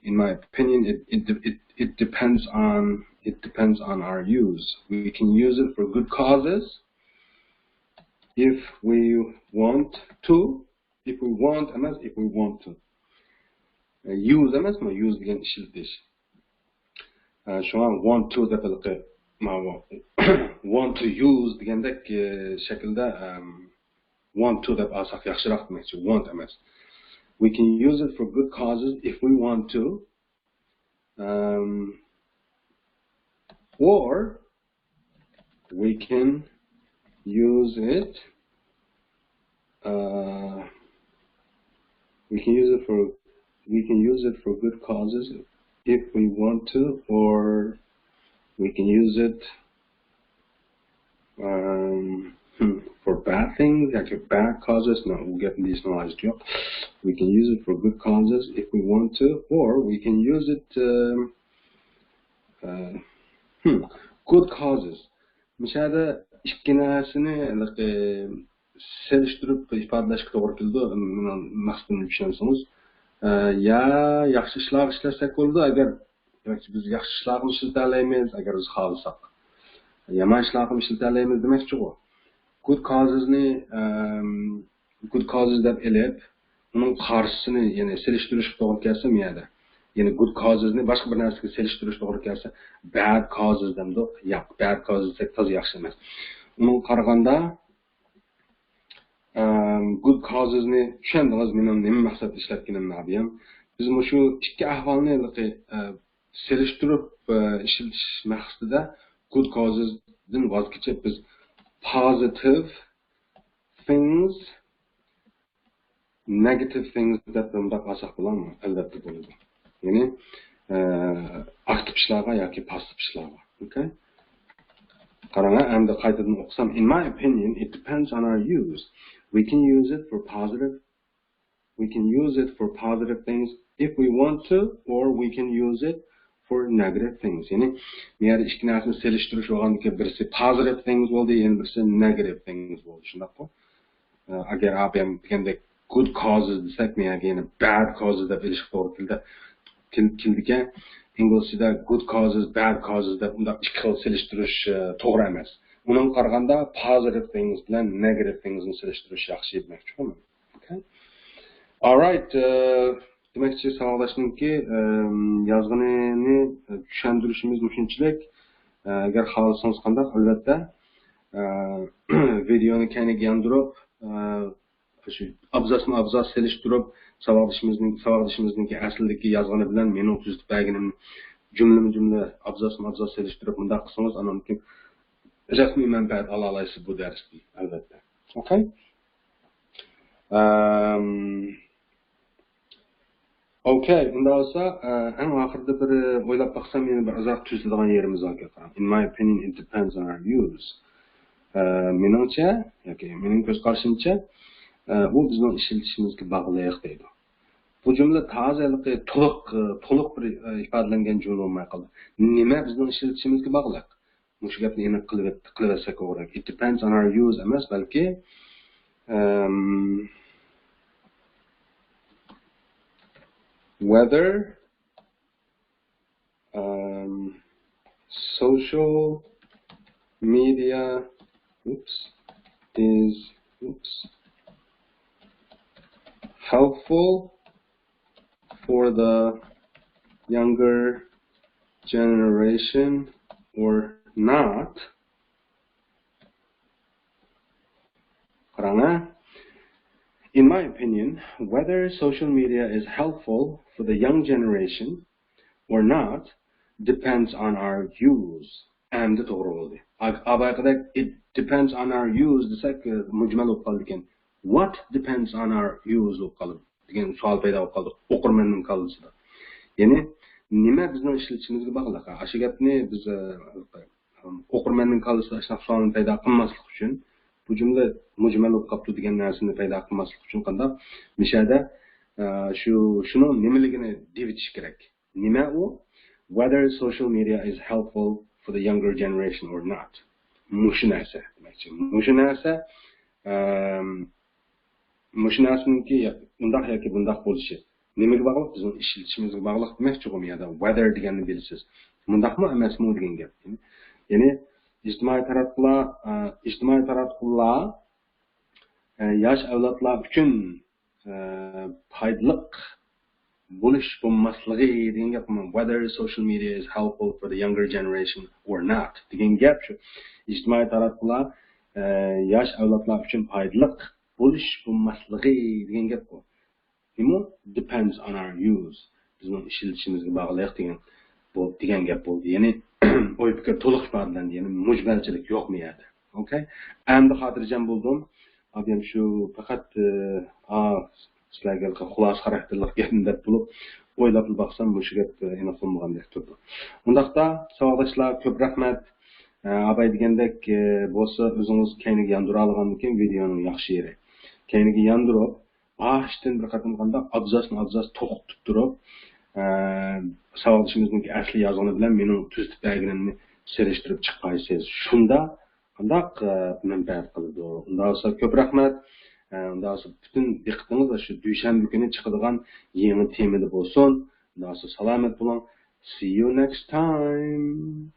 In my opinion, it, it, it, it depends on, it depends on our use. We can use it for good causes if we want to. If we want ئەمەس، if we want to. ئە، use ئەمەسمۇ؟ Use دېگەن ئىشلىتىش. ئە، شۇڭا want to دەپ ھېلىقى ماۋۇ want to use دېگەندەك ئە، شەكىلدە ئەم، want to دەپ ئالساق ياخشىراق دېمەكچى. Want ئەمەس. We can use it for good causes if we want to. Um, or we can use it uh, we can use it for we can use it for good causes if we want to, or we can use it um, hmm, for bad things, like bad causes. No, we'll get these knowledge too. We can use it for good causes if we want to, or we can use it um, uh, hmm, good causes. مۇشۇ يەردە ئىككى نەرسىنى ھېلىقى سېلىشتۇرۇپ ئىپادىلەشكە توغرا كېلىدۇ. مېنىڭ مەقسىتىمنى چۈشەنسىڭىز. ئە، يا ياخشى ئىشلارغا ئىشلەتسەك بولىدۇ، ئەگەر، دېمەك، بىز ياخشى ئىشلارغىمۇ ئىشلىتەلەيمىز، ئەگەر بىز خالىساق. يامان ئىشلارغىمۇ ئىشلىتەلەيمىز دېمەكچىغۇ. Good causesنى، ئەم، good causes دەپ ئېلىپ، ئۇنىڭ قارشىسىنى، يەنى سېلىشتۇرۇشقا توغرا كەلسە، مۇ يەردە. يەنى good causesنى باشقا بىر نەرسىگە سېلىشتۇرۇشقا توغرا كەلسە، bad causes دەمدۇق؟ ياق، bad causes دېسەك تازا ياخشى ئەمەس. ئۇنىڭغا قارىغاندا، ئەم، good causesنى چۈشەندىڭىز، مېنىڭ نېمە مەقسەتتە ئىشلەتكىنىمنى، ئابىيام. بىز مۇشۇ ئىككى ئەھۋالنى ھېلىقى، ئە، سېلىشتۇرۇپ، ئە، ئىشلىتىش مەقسىتىدە good causesدىن ۋاز كېچىپ، بىز positive things، negative things دەپ مۇنداق ئالساق بولامدۇ؟ ئەلۋەتتە بولىدۇ. يەنى، ئە، ئاكتىپ ئىشلارغا ياكى پاسسىپ ئىشلارغا. ئوكەي؟ قاراڭ، ئەمدى قايتىدىن ئوقۇسام، In my opinion, it depends on our use. We can use it for positive, we can use it for positive things if we want to, or we can use it for negative things. يەنى، بۇ يەردە ئىككى نەرسىنى سېلىشتۇرۇش بولغاندىكىن، بىرسى positive things بولدى، يەنە بىرسى negative things بولدى. شۇنداققۇ؟ ئە، ئەگەر ئابىيام دېگەندەك good causes دېسەك، مەن يەنە bad causes دەپ ئېلىشقا توغرا كېلىدۇ. كېل-، كېلىدىكەن. ئىنگلىزچىدا good causes، bad causes دەپ ئۇنداق ئىككى خىل سېلىشتۇرۇش، ئە، توغرا ئەمەس. ئۇنىڭغا قارىغاندا positive things بىلەن negative thingsنى سېلىشتۇرۇش ياخشى دېمەكچىكەن. ئوكەي. Alright، ئە، دېمەكچى، ساۋاقداشنىڭكى، ئە، يازغىنىنى، ئە، چۈشەندۈرۈشىمىز مۇشۇنچىلىك. ئە، ئەگەر خالىسىڭىز قانداق، ئەلۋەتتە، ئە، ۋىدېئونى كەينىگە ياندۇرۇپ، ئە، شۇ ئابزاسمۇ ئابزاس سېلىشتۇرۇپ، ساۋاقدىشىمىزنىڭ، ساۋاقدىشىمىزنىڭكى ئەسلىدىكى يازغىنى بىلەن مېنىڭ تۈزۈتۈپ بەرگىنىمنى جۈملىمۇ جۈملە، ئابزاسمۇ ئابزاس سېلىشتۇرۇپ مۇنداق قىلسىڭىز، ئاندىن كېيىن رەسمىي مەنپەئەت ئالالايسىز بۇ دەرستىن، ئەلۋەتتە. ئوكەي؟ ئەم، ئوكەي، ئۇنداق بولسا، ئە، ئەڭ ئاخىرىدا بىر ئويلاپ باقسام، يەنە بىر ئازراق تۈزىتىدىغان يېرىمىز باركەن، قاراڭ. In my opinion, it depends on our use. ئە، مېنىڭچە، ياكى مېنىڭ كۆز قارىشىمچە، ئە، ئۇ بىزنىڭ ئىشلىتىشىمىزگە باغلىق دەيدۇ. بۇ جۈملە تازا ھېلىقى تولۇق، ئە، تولۇق بىر، ئە، ئىپادىلەنگەن جۈملە بولماي قالدى. نېمە بىزنىڭ ئىشلىتىشىمىزگە باغلىق؟ مۇشۇ گەپنى ئېنىق قىلىۋەت-، قىلىۋەتسەك توغرا. It depends on our use ئەمەس، بەلكى، ئەم، whether, um, social media, oops, is, oops, helpful for the younger generation or not. قاراڭ، ھە؟ In my opinion, whether social media is helpful for the young generation or not depends on our use. ئەمدى توغرا بولدى. ئا-، ئاۋۋالقىدەك it depends on our use دېسەك، ئە، مۇجمەل بولۇپ قالىدىكەن. What depends on our use بولۇپ قالىدۇ دېگەن سوئال پەيدا بولۇپ قالدى ئوقۇرمەننىڭ كاللىسىدا. يەنى، نېمە بىزنىڭ ئىشلىتىشىمىزگە باغلىق؟ ئاشۇ گەپنى بىز، ئە، ئوقۇرمەننىڭ كاللىسىدا ئاشۇنداق سوئالنى پەيدا قىلماسلىق ئۈچۈن، بۇ جۈملە مۇجمەل بولۇپ قاپتۇ دېگەن نەرسىنى پەيدا قىلماسلىق ئۈچۈن قانداق؟ مىشەدە، ئە، شۇ، شۇنىڭ نېمىلىكىنى دېۋېتىش كېرەك. نېمە ئۇ؟ Whether social media is helpful for the younger generation or not. مۇشۇ نەرسە دېمەكچى. مۇشۇ نەرسە، ئەم، مۇشۇ نەرسىنىڭكى يا-، ئۇنداق ياكى بۇنداق بولۇشى نېمىگە باغلىق؟ بىزنىڭ ئىشلىتىشىمىزگە باغلىق دېمەكچىغۇ، يەنە whether دېگەننى بىلىسىز. مۇنداقمۇ ئەمەسمۇ دېگەن گەپ. يەنى ئىجتىمائىي تاراتقۇلار، ئە، ئىجتىمائىي تاراتقۇلار، ئە، ياش ئەۋلادلار ئۈچۈن، ئە، پايدىلىق بولۇش بولماسلىقى دېگەن گەپ. Whether social media is helpful for the younger generation or not دېگەن گەپ شۇ. ئىجتىمائىي تاراتقۇلار، ئە، ياش ئەۋلادلار ئۈچۈن پايدىلىق بولۇش بولماسلىقى دېگەن گەپ بۇ. نېمە؟ Depends on our use. بىزنىڭ ئىشلىتىشىمىزگە باغلىق دېگەن، بۇ، دېگەن گەپ بولدى. يەنى ئوي پىكىر تولۇق ئىپادىلەندى. يەنى مۇجمەلچىلىك يوق بۇ يەردە. ئوكەي؟ ئەمدى خاتىرجەم بولدۇم. ئابىيام شۇ پەقەت، ئە، ئا، سىلەرگە خۇلاسە خاراكتېرلىق گەپنى دەپ بولۇپ، ئويلاپلا باقسام مۇشۇ گەپ، ئە، ئېنىق بولمىغاندەك تۇرىدۇ. ئۇنداقتا ساۋاقداشلار كۆپ رەھمەت. ئە، ئاباي دېگەندەك، ئە، بولسا ئۆزىڭىز كەينىگە ياندۇرالىغاندىكىن ۋىدېئونىڭ ياخشى يېرى. كەينىگە ياندۇرۇپ، باشتىن بىر قېتىم قانداق ئابزاسمۇ ئابزاس توختىتىپ تۇرۇپ، ئە، ساۋاقدىشىمىزنىڭكى ئەسلى يازغىنى بىلەن مېنىڭ تۈزىتىپ بەرگىنىمنى سېلىشتۇرۇپ چىققايسىز. شۇندا قانداق مەنپەئەت قىلىدۇ. ئۇنداق بولسا كۆپ رەھمەت. ئۇنداق بولسا پۈتۈن دىققىتىڭىز شۇ دۈشەنبە كۈنى چىقىدىغان يېڭى تېمىدا بولسۇن. ئۇنداق بولسا سالامەت بولۇڭ. See you next time.